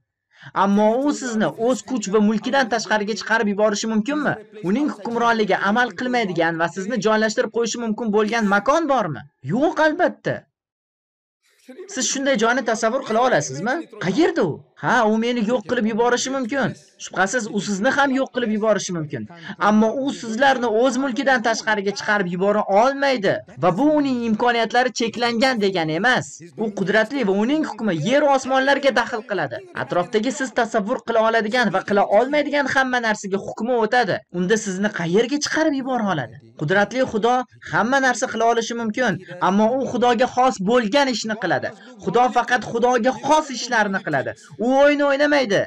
ئەمما ئۇ سىزنى ئۆز كۈچ ۋە مۈلكىدىن تاشقىرىغا چىقىرىپ يۇبورۇشى مۇمكىنمۇ؟ ئۇنىڭ ھۆكۈمرانلىقى ئەمەل قىلمايدىغان ۋە سىزنى جايلاشتۇرۇپ قويۇشى مۇمكىن بولغان ماكان بارمۇ؟ يوق، ئەلبەتتە. سىز شۇنداق جاينى تەسەۋۋۇر قىلىۋالىسىزمۇ؟ قەيەردە ئۇ؟ ھە، ئۇ مېنى يوق قىلىپ يۈبورۇشى مۇمكىن. شۈبھىسىز، ئۇ سىزنى ھەم يوق قىلىپ يۈبورۇشى مۇمكىن. ئەمما ئۇ سىزلەرنى ئۆز مۈلكىدىن تاشقىرىغا چىقىرىپ يۈبورە ئالمايدۇ ۋە بۇ ئۇنىڭ ئىمكانىيەتلىرى چەكلەنگەن دېگەن ئەمەس. ئۇ قۇدرەتلى ۋە ئۇنىڭ ھۆكمى يەر ئاسمانلارغا داخىل قىلىدۇ. ئەتراپتىكى سىز تەسەۋۋۇر قىلا ئالىدىغان ۋە قىلا ئالمايدىغان ھەممە نەرسىگە ھۆكمى ئۆتىدۇ. ئۇندا سىزنى قەيەرگە چىقىرىپ يۈبورە ئالىدۇ؟ قۇدرەتلى خۇدا ھەممە نەرسە قىلا ئېلىشى مۇمكىن، ئەمما ئۇ خۇداغا خاس بولغان ئىشنى قىلىدۇ. خۇدا پەقەت خۇداغا خاس ئىشلارنى قىلىدۇ. ئۇ ئويۇن ئوينىمايدۇ.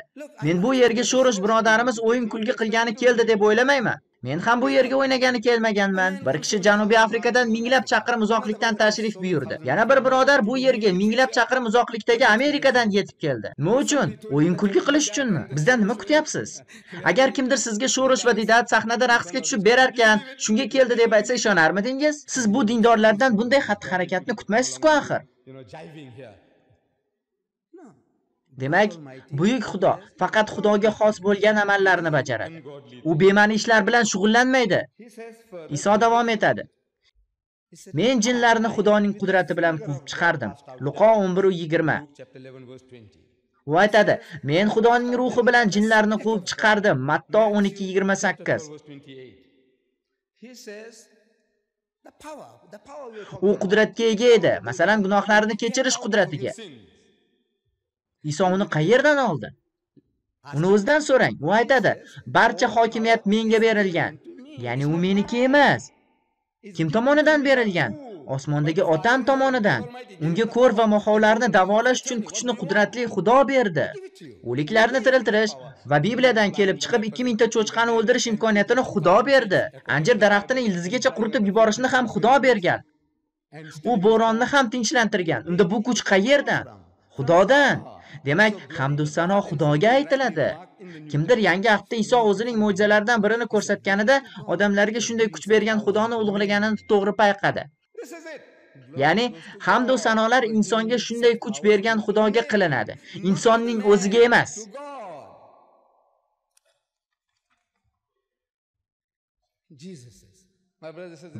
مەن بۇ يەرگە شورۇش بۇرادىرىمىز ئويۇن كۈلكە قىلغانى كەلدى دەپ ئويلىمايمەن. مەن ھەم بۇ يەرگە ئوينىغانى كەلمىگەنمەن. بىر كىشى جەنۇبىي ئافرىقادىن مىڭلاپ چاقىرىم ئۇزاقلىقتىن تەشرىف بۇيۇردى. يەنە بىر بۇرادەر بۇ يەرگە مىڭلاپ چاقىرىم ئۇزاقلىقتىكى ئامېرىكادىن يېتىپ كەلدى. نېمە ئۈچۈن؟ ئويۇن كۈلكە قىلىش ئۈچۈنمۇ؟ بىزدىن نېمە كۈتۈۋاتىسىز؟ ئەگەر كىمدۇر سىزگە شورۇش ۋە دىدات سەھنىدە رەقسكە چۈشۈپ بېرەركەن، شۇڭا كەلدى دەپ ئېيتسا، ئىشىنارمىدىڭىز؟ سىز بۇ دىندارلاردىن بۇنداق خەتتە ھەرىكەتنى كۈتمەيسىزكۇ ئاخىر؟ دېمەك، بۈيۈك خۇدا پەقەت خۇداغا خاس بولغان ئەمەللەرنى باجارىدۇ. ئۇ بىمەنە ئىشلار بىلەن شۇغۇللانمايدۇ. ئىسا داۋام ئېتەدى. مەن جىنلارنى خۇدانىڭ قۇدرىتى بىلەن قۇۋۇپ چىقاردىم. لۇقا ئون بىر يىگىرمە. ئۇ ئېيتىدى، مەن خۇدانىڭ روھى بىلەن جىنلارنى قۇۋۇپ چىقاردىم. ماتتا ئون ئىككى يىگىرمە سەككىز. ئۇ قۇدرەتكە ئىگە ئىدى. مەسىلەن، گۇناھلارنى كەچۈرۈش قۇدرىتىگە. ئىسا ئۇنى قەيەردىن ئالدى؟ ئۇنى ئۆزىدىن سوراڭ. ئۇ ئېيتىدى، بارچە ھاكىمىيەت مېنگە بېرىلگەن. يەنى ئۇ مېنىڭكى ئەمەس. كىم تومونىدىن بېرىلگەن؟ ئاسماندىكى ئاتام تومونىدىن. ئۇنىڭغا كور ۋە ماخاۋلارنى داۋالاش ئۈچۈن كۈچنى قۇدرەتلىك خۇدا بەردى. ئۆلۈكلەرنى تىرىلتىرىش ۋە بىبلىيەدىن كېلىپ چىقىپ ئىككى مىڭتا چوچقانى ئۆلدۈرۈش ئىمكانىيىتىنى خۇدا بەردى. ئەنجىر دەرىخىنى ئىلدىزىگىچە قۇرۇتۇپ يۈبۈرۈشنى ھەم خۇدا بەرگەن. ئۇ بوراننى ھەم تىنچلاندۇرغان. ئۇندا بۇ كۈچ قەيەردىن؟ خۇدادىن. دېمەك، ھەمدۇ سانو خۇداغا ئېيتىلىدى. كىمدۇر يەنگى ھەقتە ئىسا ئۆزىنىڭ مۆجىزىلەردىن بىرىنى كۆرسەتكەنىدە، ئادەملەرگە شۇنداق كۈچ بەرگەن خۇدانى ئۇلۇغلىغىنىنى توغرا پايقىدى. يەنى، ھەمدۇ سانالار ئىنسانغا شۇنداق كۈچ بەرگەن خۇداغا قىلىنىدى. ئىنساننىڭ ئۆزىگە ئەمەس.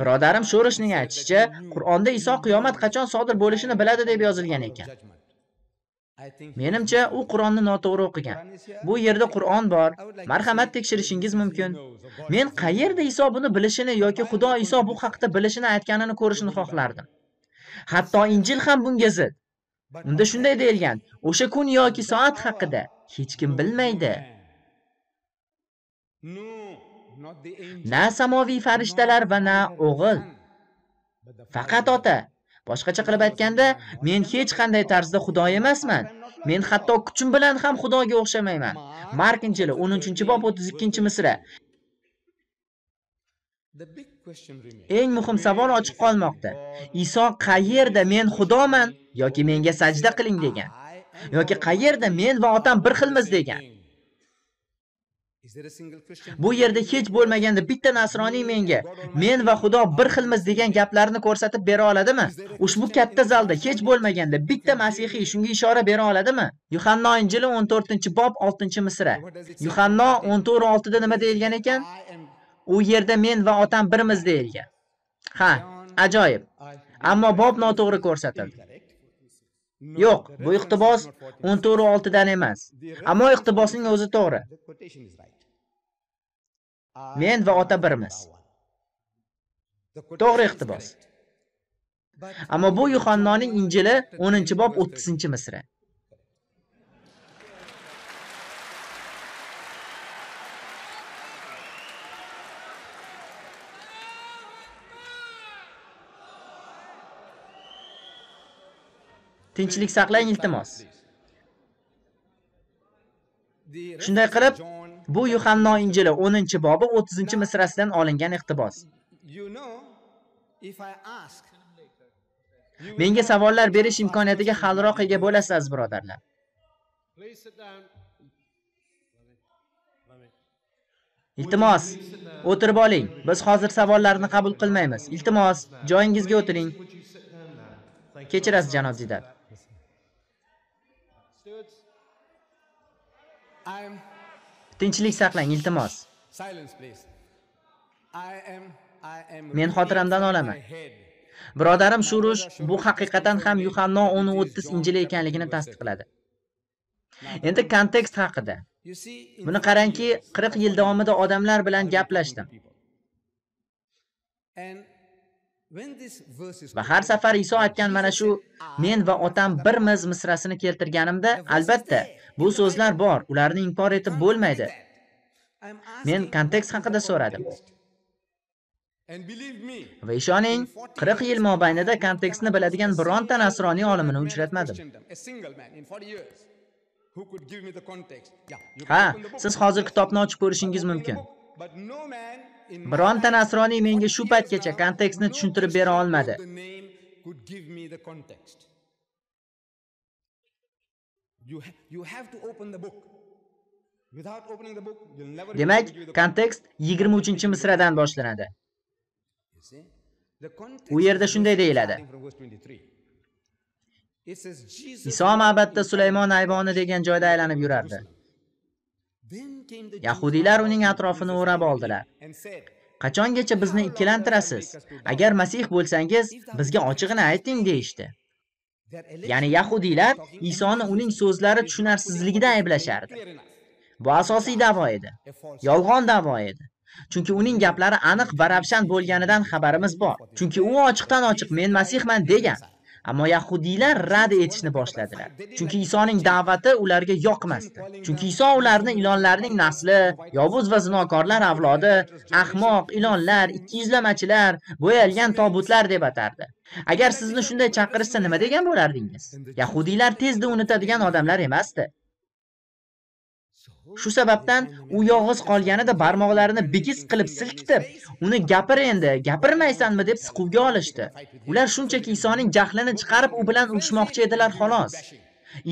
بۇرادەرىم شورۇشنىڭ ئېيتىشىچە، قۇرئاندا ئىسا قىيامەت قاچان سادىر بولۇشىنى بىلىدۇ دەپ يېزىلغان ئىكەن. مېنىڭچە، ئۇ قۇرئاننى ناتوغرا ئوقۇغان. بۇ يەردە قۇرئان بار. مەرھەمەت، تەكشۈرۈشىڭىز مۇمكىن. مەن قەيەردە ئىسا بۇنى بىلىشىنى ياكى خۇدا ئىسا بۇ ھەقتە بىلىشىنى ئېيتقىنىنى كۆرۈشنى خاھلاردىم. ھەتتا ئىنجىل ھەم بۇنىڭغا زىت. ئۇندا شۇنداق دېيىلگەن، ئوشۇ كۈن ياكى سائەت ھەققىدە ھېچكىم بىلمەيدۇ. نە ساماۋىي پەرىشتىلەر ۋە نە ئوغۇل. پەقەت ئاتا. باشقىچە قىلىپ ئېيتقاندا، مەن ھېچقانداق تەرزدە خۇدا ئەمەسمەن. مەن ھەتتا كۈچۈم بىلەن ھەم خۇداغا ئوخشىمايمەن. مارك ئىنجىلى، ئون ئۈچىنچى باب، ئوتتۇز ئىككىنچى مىسرا. ئەڭ مۇھىم ساۋال ئاچىق قالماقتا. ئىسا قەيەردە مەن خۇدامەن ياكى مەڭگە سەجدە قىلىڭ دېگەن؟ ياكى قەيەردە مەن ۋە ئاتام بىر خىلمىز دېگەن؟ بۇ يەردە ھېچ بولمىغاندا بىتتە نەسرانىي مەڭگە مەن ۋە خۇدا بىر خىلمىز دېگەن گەپلەرنى كۆرسىتىپ بېرە ئالىدىمۇ؟ ئۇشبۇ كەتتە زالدا ھېچ بولمىغاندا بىتتە مەسىھىي شۇنىڭغا ئىشارە بېرە ئالىدىمۇ؟ يۇھەننا ئىنجىلى ئون تۆتىنچى باب، ئالتىنچى مىسرا. يۇھەننا ئون تۆت ئالتىدا نېمە دېيىلگەن ئىكەن؟ ئۇ يەردە مەن ۋە ئاتام بىرمىز دېيىلگەن. ھە، ئاجايىپ. ئەمما باب ناتوغرا كۆرسىتىلدى. يوق، بۇ ئىقتىباس ئون تۆت ئالتىدىن ئەمەس. ئەمما ئىقتىباسنىڭ ئۆزى توغرا. مەن ۋە ئاتا بىرمىز. توغرا ئىقتىباس. ئەمما بۇ يۇھەننانىڭ ئىنجىلى ئونىنچى باب ئوتتۇزىنچى مىسرا. تىنچلىق ساقلاڭ، ئىلتىماس. شۇنداق قىلىپ، بۇ يۇھەننا ئىنجىلى ئونىنچى بابى ئوتتۇزىنچى مىسراسىدىن ئالىنغان ئىقتىباس. مەڭگە ساۋاللار بېرىش ئىمكانىيىتىگە خالىراق ئىگە بولىسىز، ئەزىز بۇرادەرلەر. ئىلتىماس، ئولتۇرۇپ ئېلىڭ. بىز ھازىر ساۋاللارنى قوبۇل قىلمايمىز. ئىلتىماس، جايىڭىزگە ئولتۇرۇڭ. كەچۈرەسىز، جاناب دىدات. تىنچلىق ساقلاڭ، ئىلتىماس. مەن خاتىرەمدىن ئالىمەن. بۇرادەرىم شۇرۇش بۇ ھەقىقەتەن ھەم يۇھەننا ئون ئوتتۇز ئىنجىلى ئىكەنلىكىنى تەستىقلىدى. Endi kontekst haqida. Buni qarangki, qirq yil davomida odamlar bilan gaplashdim. Va har safar Iso aytgan mana shu "Men va otam birmiz" misrasini keltirganimda, albatta, bu so'zlar bor, ularni inkor etib bo'lmaydi. Men kontekst haqida so'radim. Va ishoning, qirq yil mobaynida kontekstni biladigan bironta nasroniy olimini uchratmadim. Ha, siz hozir kitobni ochib ko'rishingiz mumkin. Bironta nasroniy menga shu paytgacha kontekstni tushuntirib bera olmadi. Demak, kontekst yigirma uchinchi misradan boshlanadi. U yerda shunday deyiladi: "Iso ma'batda Sulaymon ayvoni degan joyda aylanib yurardi. Yahudiylar uning atrofini o'rab oldilar. Qachongacha bizni ikkilantirasiz? Agar Masih bo'lsangiz, bizga ochiqini ayting", deyishdi. Ya'ni yahudiylar Isoni uning so'zlari tushunarsizligida ayblashardi. Bu asosiy da'vo edi. Yolg'on da'vo edi. Chunki uning gaplari aniq va ravshan bo'lganidan xabarimiz bor. Chunki u ochiqdan ochiq "Men Masihman" degan. Ammo yahudiylar rad etishni boshladilar. Chunki Isoning da'vati ularga yoqmasdi. Chunki Iso ularni ilonlarning nasli, yovuz va zinokorlar avlodi, ahmoq, ilonlar, ikkiyuzlamachilar, bo'yalgan tobutlar deb atardi. Agar sizni shunday chaqirishsa, nima degan bo'lardingiz? Yahudiylar tezda unutadigan odamlar emasdi. Shu sababdan u yolg'iz qolganida barmoqlarini bigiz qilib silkitib, uni "Gapir endi, gapirmaysanmi?" deb siquvga olishdi. Ular shunchaki Isoning jahlini chiqarib, u bilan urushmoqchi edilar, xolos.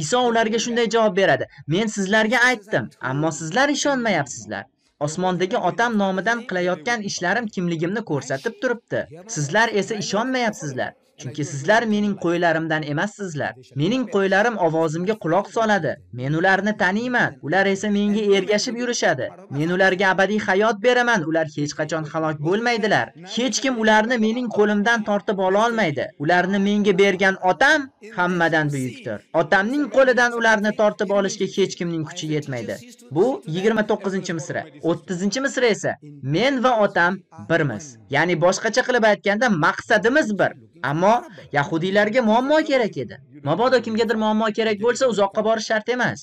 Iso ularga shunday javob beradi: "Men sizlarga aytdim, ammo sizlar ishonmayapsizlar. Osmondagi Otam nomidan qilayotgan ishlarim kimligimni ko'rsatib turibdi. Sizlar esa ishonmayapsizlar. Chunki sizlar mening qo'ylarimdan emassizlar. Mening qo'ylarim ovozimga quloq soladi. Men ularni taniyman. Ular esa menga ergashib yurishadi. Men ularga abadiy hayot beraman. Ular hech qachon halok bo'lmaydilar. Hech kim ularni mening qo'limdan tortib ola olmaydi. Ularni menga bergan Otam hammadan buyukdir. Otamning qo'lidan ularni tortib olishga hech kimning kuchi yetmaydi." Bu yigirma to'qqizinchi misra. O'ttizinchi misra esa: "Men va Otam birmiz." Ya'ni boshqacha qilib aytganda, maqsadimiz bir. Ammo yahudiylarga muammo kerak edi. Mabodo kimgadir muammo kerak bo'lsa, uzoqqa borish shart emas.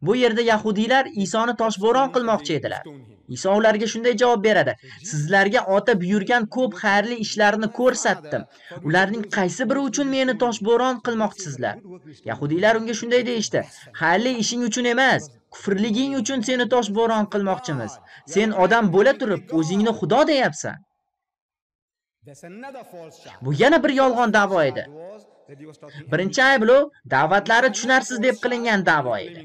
Bu yerda yahudiylar Isoni toshbo'ron qilmoqchi edilar. Iso ularga shunday javob beradi: "Sizlarga Ota buyurgan ko'p xayrli ishlarni ko'rsatdim. Ularning qaysi biri uchun meni toshbo'ron qilmoqchisizlar?" Yahudiylar unga shunday deyishdi: "Xayrli ishing uchun emas, kufrliging uchun seni toshbo'ron qilmoqchimiz. Sen odam bo'la turib, o'zingni Xudo deyapsan." Bu yana bir yolg'on da'vo edi. Birinchi ayblov da'vatlari tushunarsiz deb qilingan da'vo edi.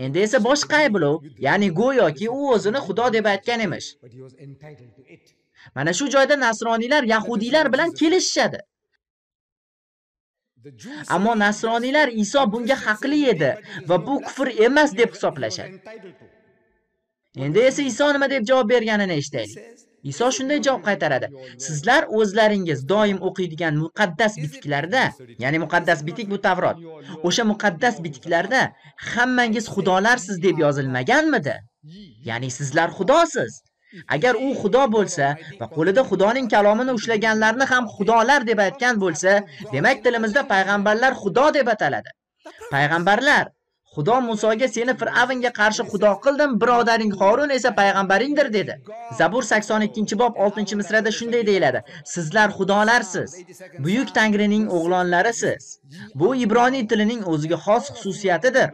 Endi esa boshqa ayblov, ya'ni go'yoki u o'zini Xudo deb aytgan emish. Mana shu joyda nasroniylar yahudiylar bilan kelishishadi. Ammo nasroniylar Iso bunga haqli edi va bu kufr emas deb hisoblashadi. Endi esa Iso nima deb javob berganini eshitaylik. Iso shunday javob qaytaradi: "Sizlar o'zlaringiz doim o'qiydigan muqaddas bitiklarda", ya'ni muqaddas bitik bu Tavrot, "o'sha muqaddas bitiklarda 'Hammangiz xudolarsiz' deb yozilmaganmidi? Ya'ni sizlar xudosiz. Agar u Xudo bo'lsa va qo'lida Xudoning kalomini ushlaganlarni ham xudolar deb aytgan bo'lsa, demak, tilimizda payg'ambarlar Xudo deb ataladi. Payg'ambarlar, Xudo Musoga, 'Seni Fir'avnga qarshi xudo qildim, birodaring Horun esa payg'ambaringdir', dedi." Zabur sakson ikkinchi bob oltinchi misrada shunday deyiladi: "Sizlar xudolarsiz, Buyuk Tangrining o'g'lonlarisiz." Bu ibroniy tilining o'ziga xos xususiyatidir.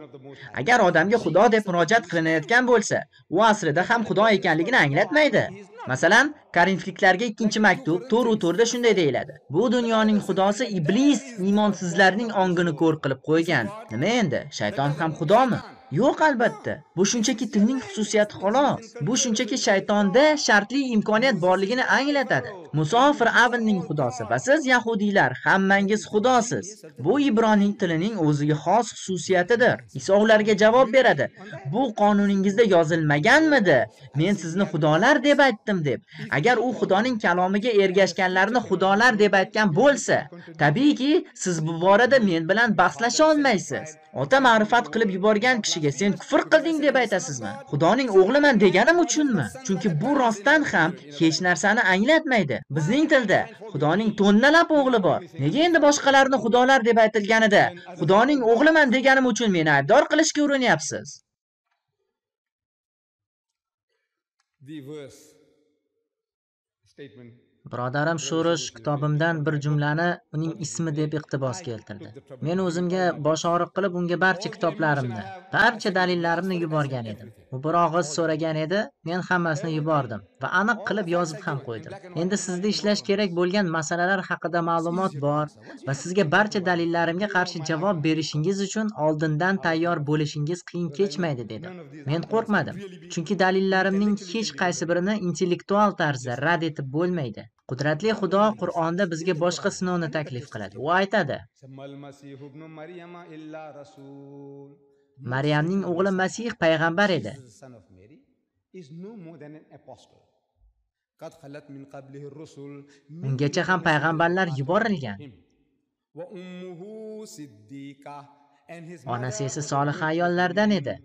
Agar odamga Xudo deb murojaat qilinayotgan bo'lsa, u aslida ham Xudo ekanligini anglatmaydi. Masalan, Korintliklarga ikkinchi maktub to'rt to'rtda shunday deyiladi: "Bu dunyoning xudosi Iblis iymonsizlarning ongini ko'r qilib qo'ygan." Nima endi, shayton ham xudomi? Yo'q, albatta. Bu shunchaki tilning xususiyati, xolos. Bu shunchaki shaytonda shartli imkoniyat borligini anglatadi. Muso Fir'avnning xudosi va siz, yahudiylar, hammangiz xudosiz. Bu ibroniy tilining o'ziga xos xususiyatidir. Iso ularga javob beradi: "Bu qonuningizda yozilmaganmidi, 'Men sizni xudolar deb aytdim', deb? ئەگەر ئۇ خۇدانىڭ كالامىغا ئەگەشكەنلەرنى خۇدالار دەپ ئېيتقان بولسا، تەبىئىيكى، سىز بۇ بارىدا مەن بىلەن بەسلىشەلمەيسىز. ئاتا مەرىپەت قىلىپ يۈرگەن كىشىگە سەن كۇفر قىلدىڭ دەپ ئېيتىسىزمۇ؟ خۇدانىڭ ئوغلىمەن دېگىنىم ئۈچۈنمۇ؟ چۈنكى بۇ راستتىن ھەم ھېچ نەرسىنى ئاڭلاتمايدۇ. بىزنىڭ تىلدا خۇدانىڭ توننىلاپ ئوغلى بار. نېگە ئەمدى باشقىلارنى خۇدالار دەپ ئېيتىلغاندا، خۇدانىڭ ئوغلىمەن دېگىنىم ئۈچۈن مېنى ئەيىبدار قىلىشقا ئۇرۇنۇۋاتىسىز؟ بۇرادەرىم شورۇش كىتابىمدىن بىر جۈملىنى ئۇنىڭ ئىسمى دەپ ئىقتىباس كەلتۈردى. مەن ئۆزۈمگە باش ئاغرىق قىلىپ، ئۇنىڭغا بارچە كىتابلىرىمنى، بارچە دەلىللىرىمنى يۈبەرگەن ئىدىم. ئۇ بىر ئاغىز سورىغان ئىدى، مەن ھەممىسىنى يۈبەردىم ۋە ئېنىق قىلىپ يازىپ ھەم قويدۇم. ئەمدى سىزدە ئىشلەش كېرەك بولغان مەسىلىلەر ھەققىدە مەلۇمات بار ۋە سىزگە بارچە دەلىللىرىمگە قارشى جاۋاب بېرىشىڭىز ئۈچۈن ئالدىندىن تەييار بولۇشىڭىز قىيىن كەچمەيدۇ، دېدىم. مەن قورقمىدىم، چۈنكى دەلىللىرىمنىڭ ھېچ قايسى بىرىنى ئىنتېللېكتۇئال تەرزدە رەت ئېتىپ بولمايدۇ. قۇدرەتلى خۇدو قۇرئاندا بىزگە باشقا سىنوۋنى تەكلىپ قىلىدۇ. ئۇ ئېيتىدۇ، مەريەمنىڭ ئوغلى مەسىھ پەيغەمبەر ئىدى. ئۇنىڭغىچە ھەم پەيغەمبەرلەر يۈبەرىلگەن. ئانىسى ئىسى سالىھ ئاياللاردىن ئىدى.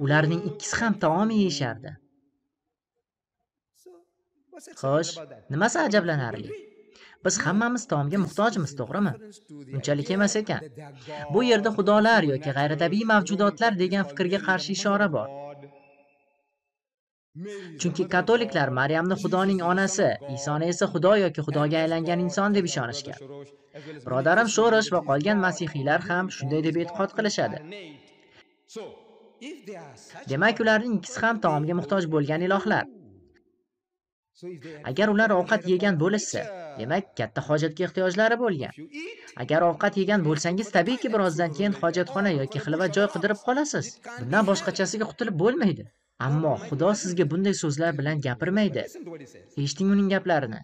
ئۇلارنىڭ ئىككىسى ھەم تائام يېيىشەردى. خوش، نېمىسى ئەجەبلىنەرلىك؟ بىز ھەممىمىز تائامغا موھتاجمىز، توغرىمۇ؟ ئۇنچىلىك ئەمەس ئىكەن. بۇ يەردە خۇدالار ياكى غەيرىتەبىئىي مەۋجۇداتلار دېگەن پىكىرگە قارشى ئىشارە بار. چۈنكى كاتولىكلار مەريەمنى خۇدانىڭ ئانىسى، ئىسانى ئىسى خۇدا ياكى خۇداغا ئايلانغان ئىنسان دەپ ئىشىنىشكەن. بۇرادىرىم شورۇش ۋە قالغان مەسىھىيلار ھەم شۇنداق دەپ ئېتىقاد قىلىشىدۇ. دېمەك، ئۇلارنىڭ ئىككىسى ھەم تائامغا موھتاج بولغان ئىلاھلار. ئەگەر ئۇلار ئوقەت يېگەن بولۇشسا، دېمەك، كاتتا ھاجەتكە ئېھتىياجلىرى بولغان. ئەگەر ئوقەت يېگەن بولسىڭىز، تەبىئىيكى، بىرازدىن كېيىن ھاجەتخانا ياكى خىلۋەت جاي قىدىرىپ قالىسىز. بۇندىن باشقا چارىسىگە قۇتۇلۇپ بولمايدۇ. ئەمما خۇدا سىزگە بۇنداق سۆزلەر بىلەن گەپىرمەيدۇ. ئېشىتىڭ ئۇنىڭ گەپلىرىنى.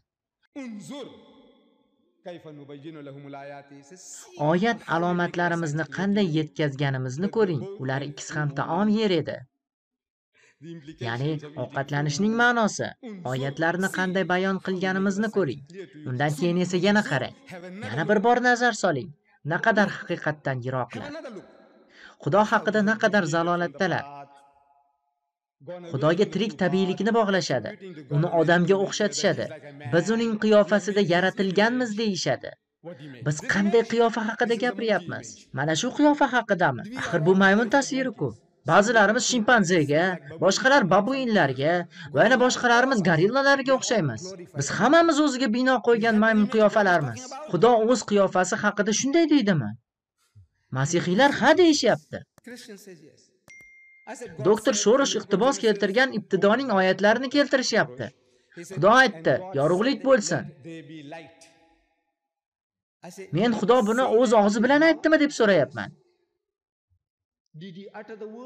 ئايەت ئالامەتلىرىمىزنى قانداق يەتكۈزگىنىمىزنى كۆرۈڭ. ئۇلار ئىككىسى ھەم تائام يەر ئىدى. يەنى، ئوقەتلىنىشنىڭ مەناسى، ئايەتلەرنى قانداق بايان قىلغىنىمىزنى كۆرۈڭ. ئۇندىن كېيىن ئىسە يەنە قاراڭ. يەنە بىر بار نەزەر سولۇڭ. نەقەدەر ھەقىقەتتىن يىراقلار. خۇدا ھەققىدە نەقەدەر زالالەتتىلەر. خۇداغا تىرىك تەبىئىيلىكنى باغلىشىدۇ. ئۇنى ئادەمگە ئوخشىتىشىدۇ. بىز ئۇنىڭ قىياپىسىدە يارىتىلغانمىز دېيىشىدۇ. بىز قانداق قىياپە ھەققىدە گەپىرىۋاتىمىز؟ مانا شۇ قىياپە ھەققىدىمۇ؟ ئاخىر بۇ مايمۇن تەسۋىرىكۇ. بەزىلىرىمىز شىمپانزېگە، باشقىلار بابۇيىنلارغا ۋە يەنە باشقىلىرىمىز گورىللالارغا ئوخشايمىز. بىز ھەممىمىز ئۆزىگە بىنا قويغان مايمۇن قىياپىلەرمىز. خۇدا ئۆز قىياپىسى ھەققىدە شۇنداق دەيدىمۇ؟ مەسىھىيلار ھە دېيىشىپتۇ. دوكتور شورۇش ئىقتىباس كەلتۈرگەن ئىپتىدانىڭ ئايەتلىرىنى كەلتۈرۈشۈپتۇ. خۇدا ئېيتتى، يورۇقلۇق بولسۇن. مەن خۇدا بۇنى ئۆز ئاغزى بىلەن ئېيتتىمۇ دەپ سورايمەن.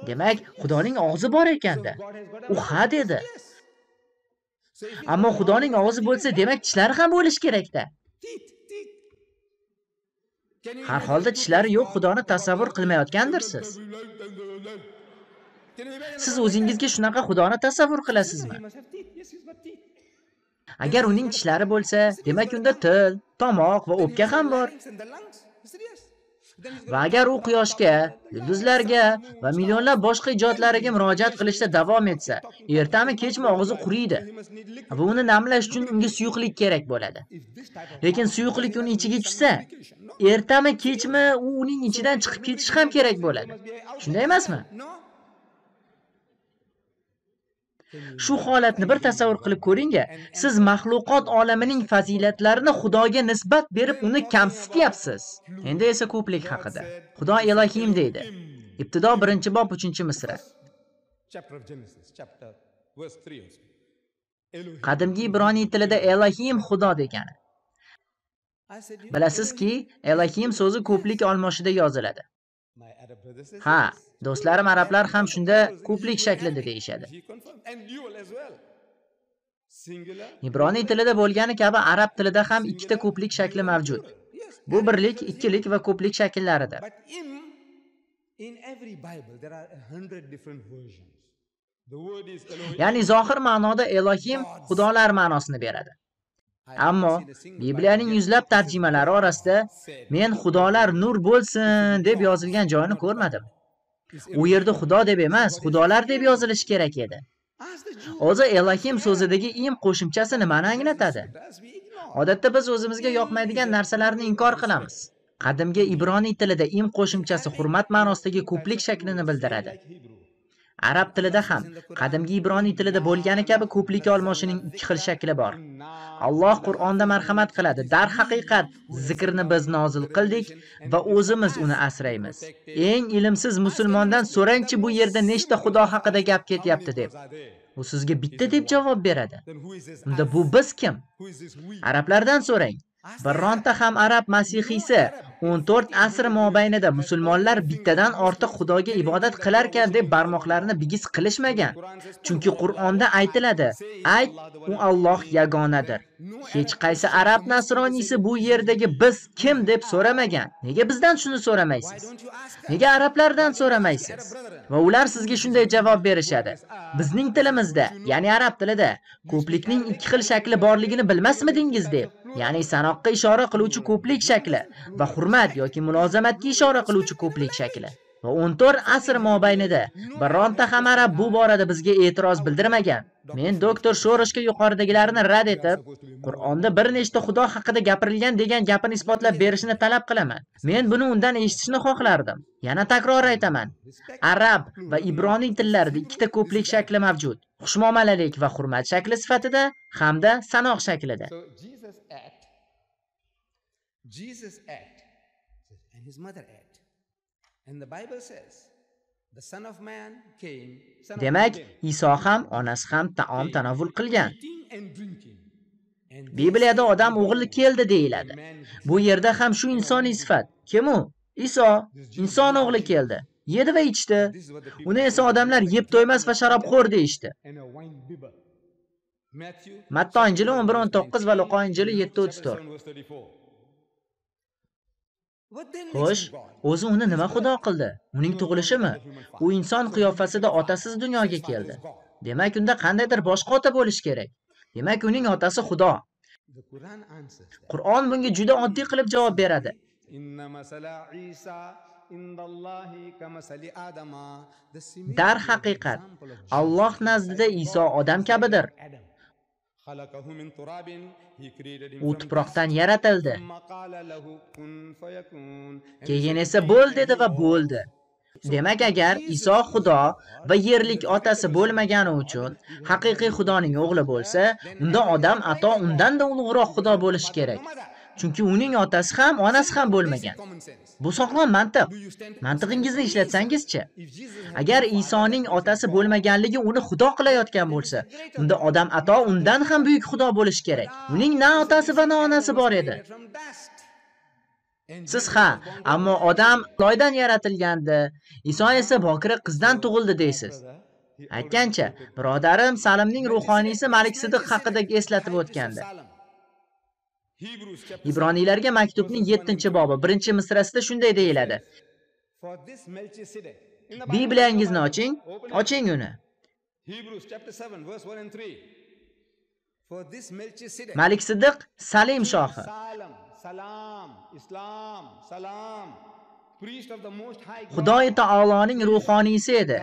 دېمەك، خۇدانىڭ ئاغزى بار ئىكەن-دە. ئۇ ھە دېدى. ئەمما خۇدانىڭ ئاغزى بولسا، دېمەك، چىشلىرى ھەم بولۇشى كېرەك-دە. ھەر ھالدا چىشلىرى يوق خۇدانى تەسەۋۋۇر قىلمايۋاتقاندۇرسىز. سىز ئۆزىڭىزگە شۇنداق خۇدانى تەسەۋۋۇر قىلىسىزمۇ؟ ئەگەر ئۇنىڭ چىشلىرى بولسا، دېمەك، ئۇندا تىل، تاماق ۋە ئۆپكە ھەم بار. ۋە ئەگەر ئۇ قۇياشقا، يۇلدۇزلارغا ۋە مىليونلاپ باشقا ئىجادلارغا مۇراجىئەت قىلىشتا داۋام ئەتسە، ئېرتىمۇ كەچمۇ ئاغزى قۇرۇيدۇ. ۋە ئۇنى نەملەش ئۈچۈن ئۇنىڭغا سۇيۇقلۇق كېرەك بولىدۇ. لېكىن سۇيۇقلۇق ئۇنىڭ ئىچىگە چۈشسە، ئېرتىمۇ كەچمۇ ئۇ ئۇنىڭ ئىچىدىن چىقىپ كېتىشى ھەم كېرەك بولىدۇ. شۇنداق ئەمەسمۇ؟ شۇ ھالەتنى بىر تەسەۋۋۇر قىلىپ كۆرۈڭە، سىز مەخلۇقات ئالىمىنىڭ پەزىلەتلىرىنى خۇداغا نىسبەت بېرىپ، ئۇنى كەمسىتىۋاتىسىز. ئەمدى ئىسە كۆپلۈك ھەققىدە. خۇدا ئېلوھىم دەيدۇ. ئىپتىدا بىرىنچى باب، ئۈچىنچى مىسرا. قەدىمكى ئىبرانىي تىلىدا ئېلوھىم خۇدا دېگەن. بىلەسىزكى، ئېلوھىم سۆزى كۆپلۈك ئالمىشىدا يازىلىدۇ. ھە، دوستلىرىم ئەرەبلەر ھەم شۇنداق كۆپلۈك شەكلىدە دېيىشىدۇ. ئىبرانىي تىلىدا بولغىنى كەبى ئەرەب تىلىدا ھەم ئىككىتا كۆپلۈك شەكلى مەۋجۇت. بۇ بىرلىك، ئىككىلىك ۋە كۆپلۈك شەكىللىرىدۇر. In every Bible, there are a hundred different versions. The word is Elohim. Ya'ni zohir ma'noda Elohim xudolar ma'nosini beradi. Ammo Bibliyaning yuzlab tarjimalari orasida "Men xudolar nur bo'lsin" deb yozilgan joyni ko'rmadim. U yerda xudo deb emas, xudolar deb yozilishi kerak edi. Hozir Elohim so'zidagi im qo'shimchasi nimani anglatadi? Odatda biz o'zimizga yoqmaydigan narsalarni inkor qilamiz. Qadimgi ibroniy tilida im qo'shimchasi hurmat ma'nosidagi ko'plik shaklini bildiradi. Arab tilida ham, qadimgi ibroniy tilida bo'lgani kabi, ko'plik olmoshining ikki xil shakli bor. Alloh Qur'onda marhamat qiladi: "Darhaqiqat, zikrni biz nozil qildik va o'zimiz uni asraymiz." Eng ilmsiz musulmondan so'rangchi, bu yerda nechta xudo haqida gap ketyapti deb. U sizga bitta deb javob beradi. Unda bu biz kim? Arablardan so'rang. Bironta ham arab masihiysi o'n to'rt asr mobaynida musulmonlar bittadan ortiq xudoga ibodat qilarkan deb barmoqlarini bigiz qilishmagan. Chunki Qur'onda aytiladi: "Ayt, u Alloh yagonadir." Hech qaysi arab nasroniysi bu yerdagi "biz kim?" deb so'ramagan. Nega bizdan shuni so'ramaysiz? Nega arablardan so'ramaysiz? Va ular sizga shunday javob berishadi: "Bizning tilimizda, ya'ni arab tilida, ko'plikning ikki xil shakli borligini bilmasmidingiz?" deb. Ya'ni sanoqqa ishora qiluvchi ko'plik shakli va hurmat yoki mulozamatga ishora qiluvchi ko'plik shakli. Va o'n to'rt asr mobaynida bironta ham arab bu borada bizga e'tiroz bildirmagan. Men doktor Shoroshga yuqoridagilarni rad etib, Qur'onda bir nechta xudo haqida gapirilgan degan gapini isbotlab berishini talab qilaman. Men buni undan eshitishni xohlardim. Yana takror aytaman. Arab va ibroniy tillarida ikkita ko'plik shakli mavjud. Xushmuomalalik va hurmat shakli sifatida hamda sanoq shaklida. So Jesus ate. Jesus ate. And his mother ate. And the Bible says, "The Son of Man came, Son of Demak, Man came." Iso ham, onasi ham taom tanovul qilgan. Eating and drinking. And they Bibliyada said, "Odam o'g'li keldi" deyiladi. "A man who Bu yerda ham shu insoniy sifat. Kim u? Iso, inson o'g'li keldi. Yedi va ichdi. Uni esa odamlar yeb to'ymas va sharobxo'r deyishdi." And a wine bibber. Matto Injili o'n bir o'n to'qqiz va Luqo Injili yetti o'ttiz to'rt. Xo'sh, o'zi uni nima xudo qildi? Uning tug'ilishimi? U inson qiyofasida otasiz dunyoga keldi. Demak, unda qandaydir boshqa ota bo'lishi kerak. Demak, uning otasi Xudo. Qur'on bunga juda oddiy qilib javob beradi. Darhaqiqat, Alloh nazdida Iso odam kabidir. U tuproqdan yaratildi. Keyin esa "Bo'l", dedi va bo'ldi. Demak, agar Iso Xudo va yerlik otasi bo'lmagani uchun haqiqiy Xudoning o'g'li bo'lsa, unda odam ato undan-da ulug'roq Xudo bo'lishi kerak. Chunki uning otasi ham, onasi ham bo'lmagan. Bu sog'lom mantiq. Mantiqingizni ishlatsangizchi? Agar Isoning otasi bo'lmaganligi uni Xudo qilayotgan bo'lsa, unda odam ato undan ham buyuk Xudo bo'lishi kerak. Uning na otasi va na onasi bor edi. Siz ha, ammo odam loydan yaratilgandi, Iso esa bokira qizdan tug'ildi deysiz. Aytgancha, birodarim Salimning ruhoniysi Malik Sidiq haqida eslatib o'tgandi. Ibroniylarga maktubning yettinchi bobi, birinchi misrasida shunday deyiladi. Bibliyangizni oching, oching uni. Malik Siddiq Salim shohi. Xudoy taoloning ruhoniysi edi.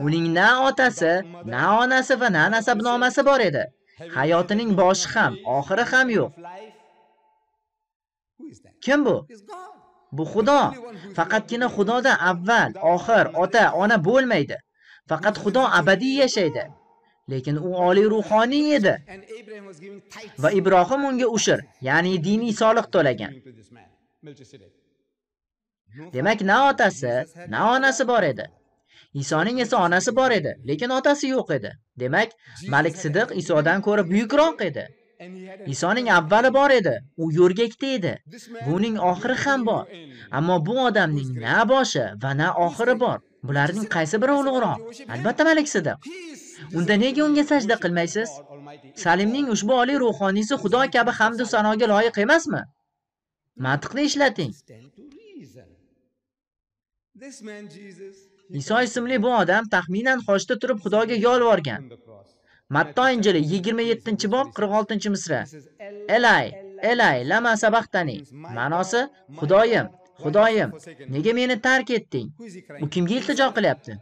Uning na otasi, na onasi va na nasabnomasi bor edi. Hayotining boshi ham, oxiri ham yo'q. Kim bu? Bu Xudo. Faqatgina Xudoda avval, oxir, ota, ona bo'lmaydi. Faqat Xudo abadiy yashaydi. Lekin u oliy ruhoniy edi. Va Ibrohim unga ushur, ya'ni diniy soliq to'lagan. Demak, na otasi, na onasi bor edi. Isoning esa onasi bor edi, lekin otasi yo'q edi. Demak, Malik Sidiq Isodan ko'ra buyukroq edi. Isoning avvali bor edi, u yo'rgakda edi. Buning oxiri ham bor. Ammo bu odamning na boshi va na oxiri bor. Bularning qaysi biri ulug'roq? Albatta, Malik Sidiq. Unda nega unga sajda qilmaysiz? Salimning ushbu oliy ruhoniysi Xudo kabi hamdu sanoga loyiq emasmi? Mantiqni ishlating. ئىسا ئىسىملى بۇ ئادەم تەخمىنەن خوشتا تۇرۇپ خۇداغا يالۋارغان. ماتتا ئىنجىلى يىگىرمە يەتتىنچى باب، قىرىق ئالتىنچى مىسرا. ئەلاي، ئەلاي، لەما سەبەختەنى؟ مەناسى، خۇدايىم، خۇدايىم، نېگە مېنى تەرك ئەتتىڭ؟ ئۇ كىمگە ئىلتىجا قىلىۋاتىدۇ؟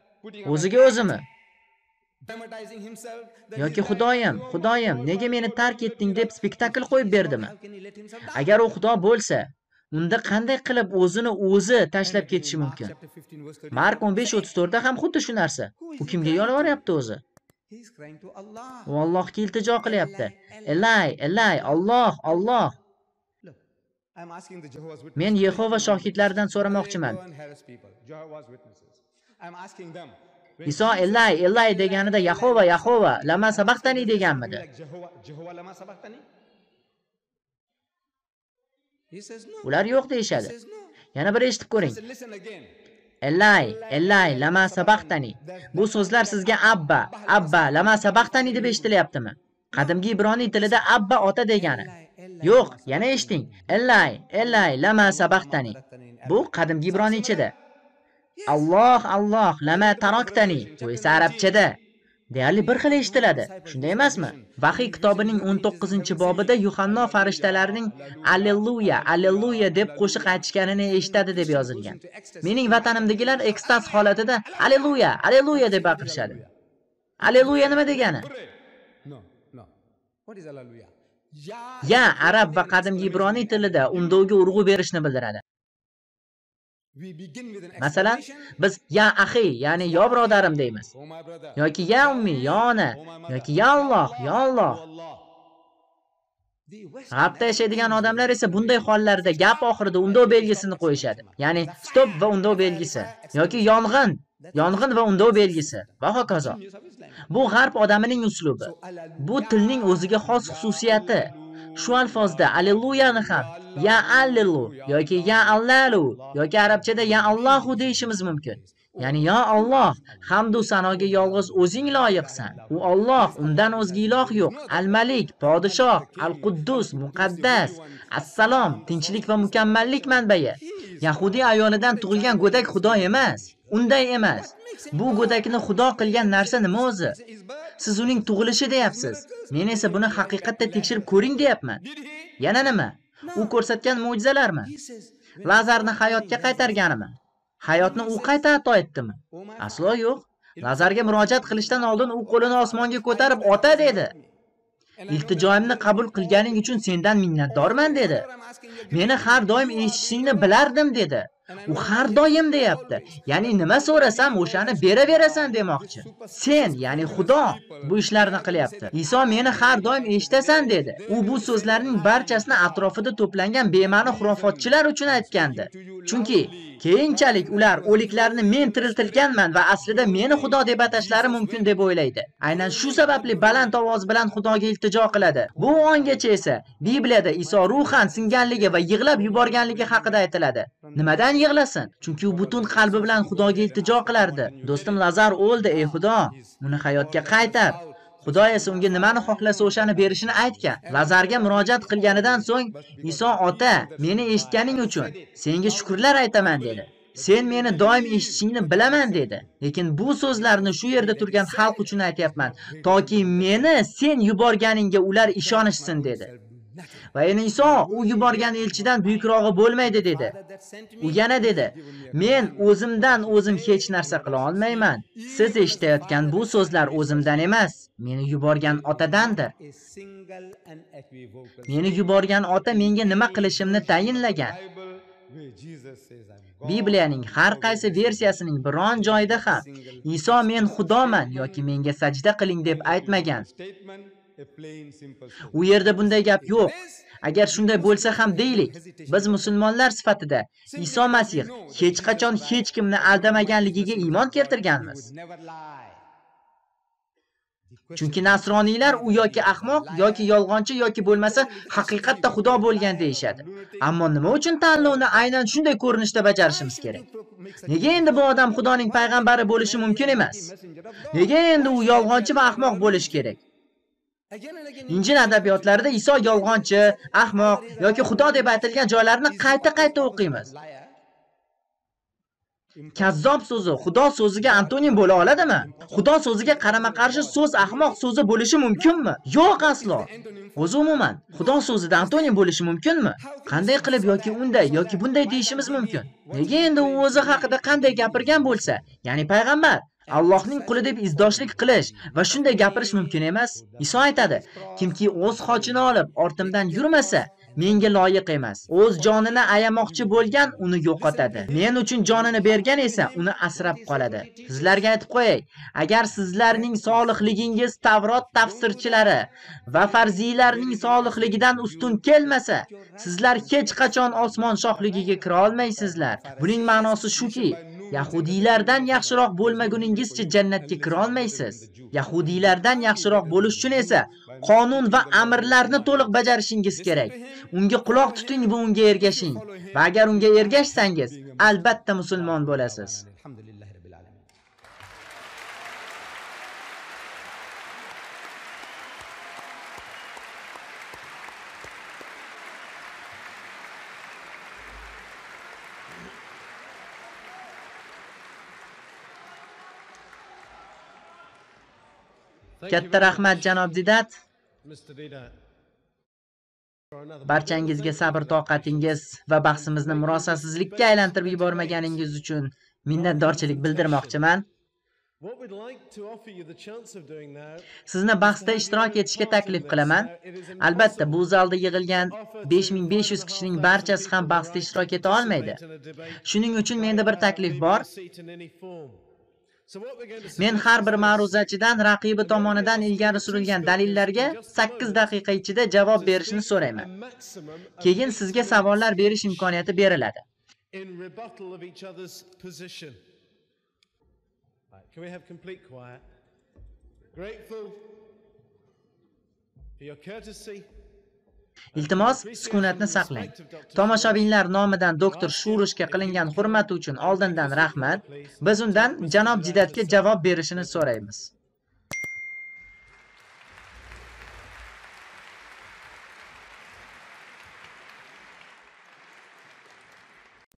ئۆزىگە ئۆزىمۇ؟ ياكى خۇدايىم، خۇدايىم، نېگە مېنى تەرك ئەتتىڭ دەپ سپېكتاكل قويۇپ بەردىمۇ؟ ئەگەر ئۇ خۇدا بولسا، ئۇندا قانداق قىلىپ ئۆزىنى ئۆزى تاشلاپ كېتىشى مۇمكىن؟ مارك ئون بەش ئوتتۇز تۆتتە ھەم خۇددى شۇ نەرسە. ئۇ كىمگە يالۋارياپتۇ ئۆزى؟ ئۇ ئاللاھقا ئىلتىجا قىلياپتۇ. ئەلاي، ئەلاي، ئاللاھ، ئاللاھ. مەن يېھوۋا شاھىتلەردىن سورىماقچىمەن. ئىسا ئەلاي، ئەلاي دېگەندە، يەھوۋا، يەھوۋا، لەما سەبەختەنى دېگەنمىدى؟ ئۇلار يوق دېيىشەدى. يەنە بىر ئېشىتىپ كۆرۈڭ. ئەلاي، ئەلاي، لەما سەبەختەنى. بۇ سۆزلەر سىزگە ئاببا، ئاببا، لەما سەبەختەنى دەپ ئېشىتىلياپتىمۇ؟ قەدىمكى ئىبرانىي تىلىدا ئاببا ئاتا دېگەنى. يوق، يەنە ئېشىتىڭ. ئەلاي، ئەلاي، لەما سەبەختەنى. بۇ قەدىمكى ئىبرانىيچىدە. ئاللاھ، ئاللاھ، لەما تەرەكتەنى. بۇ ئىسە ئەرەبچىدە. دەيەرلى بىر خىل ئېشىتىلەدى. شۇنداق ئەمەسمۇ؟ ۋەھىي كىتابىنىڭ ئون توققۇزىنچى بابىدا يۇھەننا پەرىشتىلەرنىڭ ئاللىلۇيا، ئاللىلۇيا دەپ قوشۇق ئېيتىشقىنىنى ئېشىتەدى دەپ يازىلغان. مېنىڭ ۋەتىنىمدىكىلەر ئېكستاز ھالىتىدە ئاللىلۇيا، ئاللىلۇيا دەپ بېقىرىشىدى. ئاللىلۇيا نېمە دېگەنى؟ يا ئەرەب ۋە قەدىمكى ئىبرانىي تىلىدا ئۇنداۋغا ئۇرغۇ بېرىشنى بىلدۈرەدى. مەسىلەن، بىز يا ئەخى، يەنى يا بۇرادەرىم دەيمىز. ياكى يا ئۇممى، يا ئانا، ياكى يا ئاللاھ، يا ئاللاھ. غەربتە ياشايدىغان ئادەملەر ئىسە بۇنداي ھاللاردا گەپ ئاخىرىدا ئۇنداۋ بەلگىسىنى قويۇشىدۇ. يەنى ستوپ ۋە ئۇنداۋ بەلگىسى. ياكى يانغىن، يانغىن ۋە ئۇنداۋ بەلگىسى ۋە ھاكازا. بۇ غەرب ئادەمىنىڭ ئۇسلۇبى. بۇ تىلنىڭ ئۆزىگە خاس خۇسۇسىيىتى. شۇ ئەلفازدا ئاللىلۇيانى ھەم يا ئاللىلۇ ياكى يا ئاللالۇ ياكى ئەرەبچىدە يا ئاللاھۇ دېيىشىمىز مۇمكىن. يەنى يا ئاللاھ، ھەمدۇ ساناغا يالغۇز ئۆزۈڭ لايىقسەن. ئۇ ئاللاھ، ئۇندىن ئۆزگە ئىلاھ يوق. ئەل مەلىك، پادىشاھ، ئەل قۇددۇس، مۇقەددەس، ئەسسالام، تىنچلىق ۋە مۇكەممەللىك مەنبەيى. يەھۇدىي ئايالىدىن تۇغۇلغان گۆدەك خۇدا ئەمەس. ئۇنداي ئەمەس. بۇ گۆدەكنى خۇدا قىلغان نەرسە نېمە ئۆزى؟ سىز ئۇنىڭ تۇغۇلۇشى دەيەپسىز. مەن ئىسە بۇنى ھەقىقەتتە تەكشۈرۈپ كۆرۈڭ دەيەپمەن. يەنە نېمە؟ ئۇ كۆرسەتكەن مۆجىزىلەرمۇ؟ لازارنى ھاياتقا قايتارغانىمۇ؟ ھاياتنى ئۇ قايتا ئاتا ئەتتىمۇ؟ ئەسلا يوق. لازارغا مۇراجىئەت قىلىشتىن ئالدىن ئۇ قولىنى ئاسمانغا كۆتۈرۈپ ئاتا دېدى. ئىلتىجايىمنى قوبۇل قىلغىنىڭ ئۈچۈن سەندىن مىننەتدارمەن دېدى. مېنى ھەر دائىم ئېشىتىشىڭنى بىلەردىم دېدى. ئۇ ھەر دائىم دەيەپتۇ. يەنى نېمە سورىسام، ئوشۇنى بېرىۋېرىسەن دېمەكچى. سەن، يەنى خۇدا، بۇ ئىشلارنى قىلياپتۇ. ئىسا مېنى ھەر دائىم ئېشىتەسەن دېدى. ئۇ بۇ سۆزلەرنىڭ بارچىسىنى ئەتراپىدا توپلانغان بىمەنە خۇراپاتچىلار ئۈچۈن ئېيتقانىدى. چۈنكى كېيىنچىلىك ئۇلار ئۆلۈكلەرنى مەن تىرىلتىدىكەنمەن ۋە ئەسلىدە مېنى خۇدا دەپ ئاتاشلىرى مۇمكىن دەپ ئويلايدۇ. ئەينەن شۇ سەۋەبلى بالاند ئاۋاز بىلەن خۇداغا ئىلتىجا قىلىدۇ. بۇ ئانگىچە ئىسا بىبلىيەدە ئىسا روھەن سىڭگەنلىكى ۋە يىغلاپ يۈبەرگەنلىكى ھەققىدە ئېيتىلىدۇ. نېمىدىن يىغلىسۇن؟ چۈنكى ئۇ پۈتۈن قەلبى بىلەن خۇداغا ئىلتىجا قىلاتتى. دوستۇم لازار ئۆلدى، ئەي خۇدا، ئۇنى ھاياتقا قايتار. خۇدا ئىسا ئۇنىڭ نېمىنى خاھلىسا ئوشۇنى بېرىشىنى ئېيتقان. لازارغا مۇراجىئەت قىلغىنىدىن سوڭ ئىسا ئاتا، مېنى ئېشىتكىنىڭ ئۈچۈن سەڭگە شۈكۈرلەر ئېيتىمەن دېدى. سەن مېنى دائىم ئېشىتىشىڭنى بىلىمەن دېدى. لېكىن بۇ سۆزلەرنى شۇ يەردە تۇرغان خەلق ئۈچۈن ئېيتىمەن، تاكى مېنى سەن يۈبەرگىنىڭگە ئۇلار ئىشىنىشسۇن دېدى. ۋە يەنە ئىسا ئۇ يۈبەرگەن ئېلچىدىن بۈيۈكرەك بولمايدۇ دېدى. ئۇ يەنە دېدى، مەن ئۆزۈمدىن ئۆزۈم ھېچ نەرسە قىلالمايمەن. سىز ئېشىتىۋاتقان بۇ سۆزلەر ئۆزۈمدىن ئەمەس، مېنى يۈبەرگەن ئاتادىندۇر. مېنى يۈبەرگەن ئاتا مەڭگە نېمە قىلىشىمنى تەيىنلىگەن. بىبلىيەنىڭ ھەر قايسى ۋېرسىيەسىنىڭ بىرەر جايىدا ھەم ئىسا مەن خۇدامەن ياكى مەڭگە سەجدە قىلىڭ دەپ ئېيتمىغان. ئۇ يەردە بۇنداق گەپ يوق. ئەگەر شۇنداق بولسا ھەم دەيلى، بىز مۇسۇلمانلار سۈپىتىدە ئىسا مەسىھ ھېچقاچان ھېچكىمنى ئالدىمىغانلىقىغا ئىمان كەلتۈرگەنمىز. چۈنكى نەسرانىيلار ئۇ ياكى ئەخمەق، ياكى يالغانچى، ياكى بولمىسا ھەقىقەتتە خۇدا بولغان دېيىشىدۇ. ئەمما نېمە ئۈچۈن تەڭلىنى ئەينەن شۇنداق كۆرۈنۈشتە بېجىرىشىمىز كېرەك؟ نېگە ئەمدى بۇ ئادەم خۇدانىڭ پەيغەمبىرى بولۇشى مۇمكىن ئەمەس؟ نېگە ئەمدى ئۇ يالغانچى ۋە ئەخمەق بولۇشى كېرەك؟ ئىنجىل ئەدەبىياتلىرىدا ئىسا يالغانچى، ئەخمەق ياكى خۇدا دەپ ئېيتىلگەن جايلارنى قايتا-قايتا ئوقۇيمىز. كاززاپ سۆزى خۇدا سۆزىگە ئانتونىم بولا ئالىدىمۇ؟ خۇدا سۆزىگە قارىما قارشى سۆز ئەخماق سۆزى بولۇشى مۇمكىنمۇ؟ يوق ئەسلا. ئۆزى ئومۇمەن خۇدا سۆزىدە ئانتونىم بولۇشى مۇمكىنمۇ؟ قانداق قىلىپ ياكى ئۇنداق ياكى بۇنداق دېيىشىمىز مۇمكىن؟ نېگە ئەمدى ئۇ ئۆزى ھەققىدە قانداق گەپىرگەن بولسا، يەنى پەيغەمبەر ئاللاھنىڭ قۇلى دەپ ئىزداشلىق قىلىش ۋە شۇنداق گەپىرىش مۇمكىن ئەمەس. ئىسو ئېيتىدى، كىمكى ئۆز خوچىنى ئېلىپ ئارتىمدىن يۈرمىسە، مەڭگە لايىق ئەمەس. ئۆز جانىنى ئايىماقچى بولغان ئۇنى يوقاتىدۇ. مەن ئۈچۈن جانىنى بەرگەن ئىسا ئۇنى ئاسراپ قالىدۇ. سىزلەرگە ئېيتىپ قوياي، ئەگەر سىزلەرنىڭ سالىھلىقىڭىز تەۋرات تەپسىرچىلىرى ۋە فەرزىيلەرنىڭ سالىھلىقىدىن ئۈستۈن كەلمىسە، سىزلەر ھېچ قاچان ئاسمان شاھلىقىغا كىرەلمەيسىزلەر. بۇنىڭ مەناسى شۇكى، يەھۇدىيلاردىن ياخشىراق بولمىغىنىڭىزچە جەننەتكە كىرەلمەيسىز. يەھۇدىيلاردىن ياخشىراق بولۇش ئۈچۈن ئىسا قانۇن ۋە ئەمرلەرنى تولۇق بېجىرىشىڭىز كېرەك. ئۇنىڭغا قۇلاق تۇتۇڭ ۋە ئۇنىڭغا ئېرگىشىڭ. ۋە ئەگەر ئۇنىڭغا ئېرگەشسەڭىز، ئەلبەتتە مۇسۇلمان بولىسىز. كاتتا رەھمەت، جاناب دىدات. بارچەڭگىزگە سەبر-تاقەتىڭىز ۋە بەھسىمىزنى مۇراساسىزلىككە ئايلاندۇرۇپ يۈبەرمىگىنىڭىز ئۈچۈن مىننەتدارچىلىق بىلدۈرمەكچىمەن. سىزنى بەھستە ئىشتىراك ئېتىشكە تەكلىپ قىلىمەن. ئەلبەتتە، بۇ زالدا يىغىلغان بەش مىڭ بەش يۈز كىشىنىڭ بارچىسى ھەم بەھستە ئىشتىراك ئېتە ئالمايدۇ. شۇنىڭ ئۈچۈن مەندە بىر تەكلىپ بار. مەن ھەر بىر مەرۇزەچىدىن رەقىبى تومىنىدىن ئىلگىرى سۈرۈلگەن دەلىللەرگە سەككىز دەقىقە ئىچىدە جاۋاب بېرىشنى سورايمەن. كېيىن سىزگە ساۋاللار بېرىش ئىمكانىيىتى بېرىلىدۇ. In rebuttal of each other's position. Right, can we have complete quiet? Grateful for your courtesy. ئىلتىماس، سۈكۈناتنى ساقلاڭ. تاماشابىنلار نامىدىن دوكتور شۇرۇشقا قىلىنغان ھۆرمەت ئۈچۈن ئالدىندىن رەھمەت. بىز ئۇندىن جاناب جىدەتكە جاۋاب بېرىشىنى سورايمىز.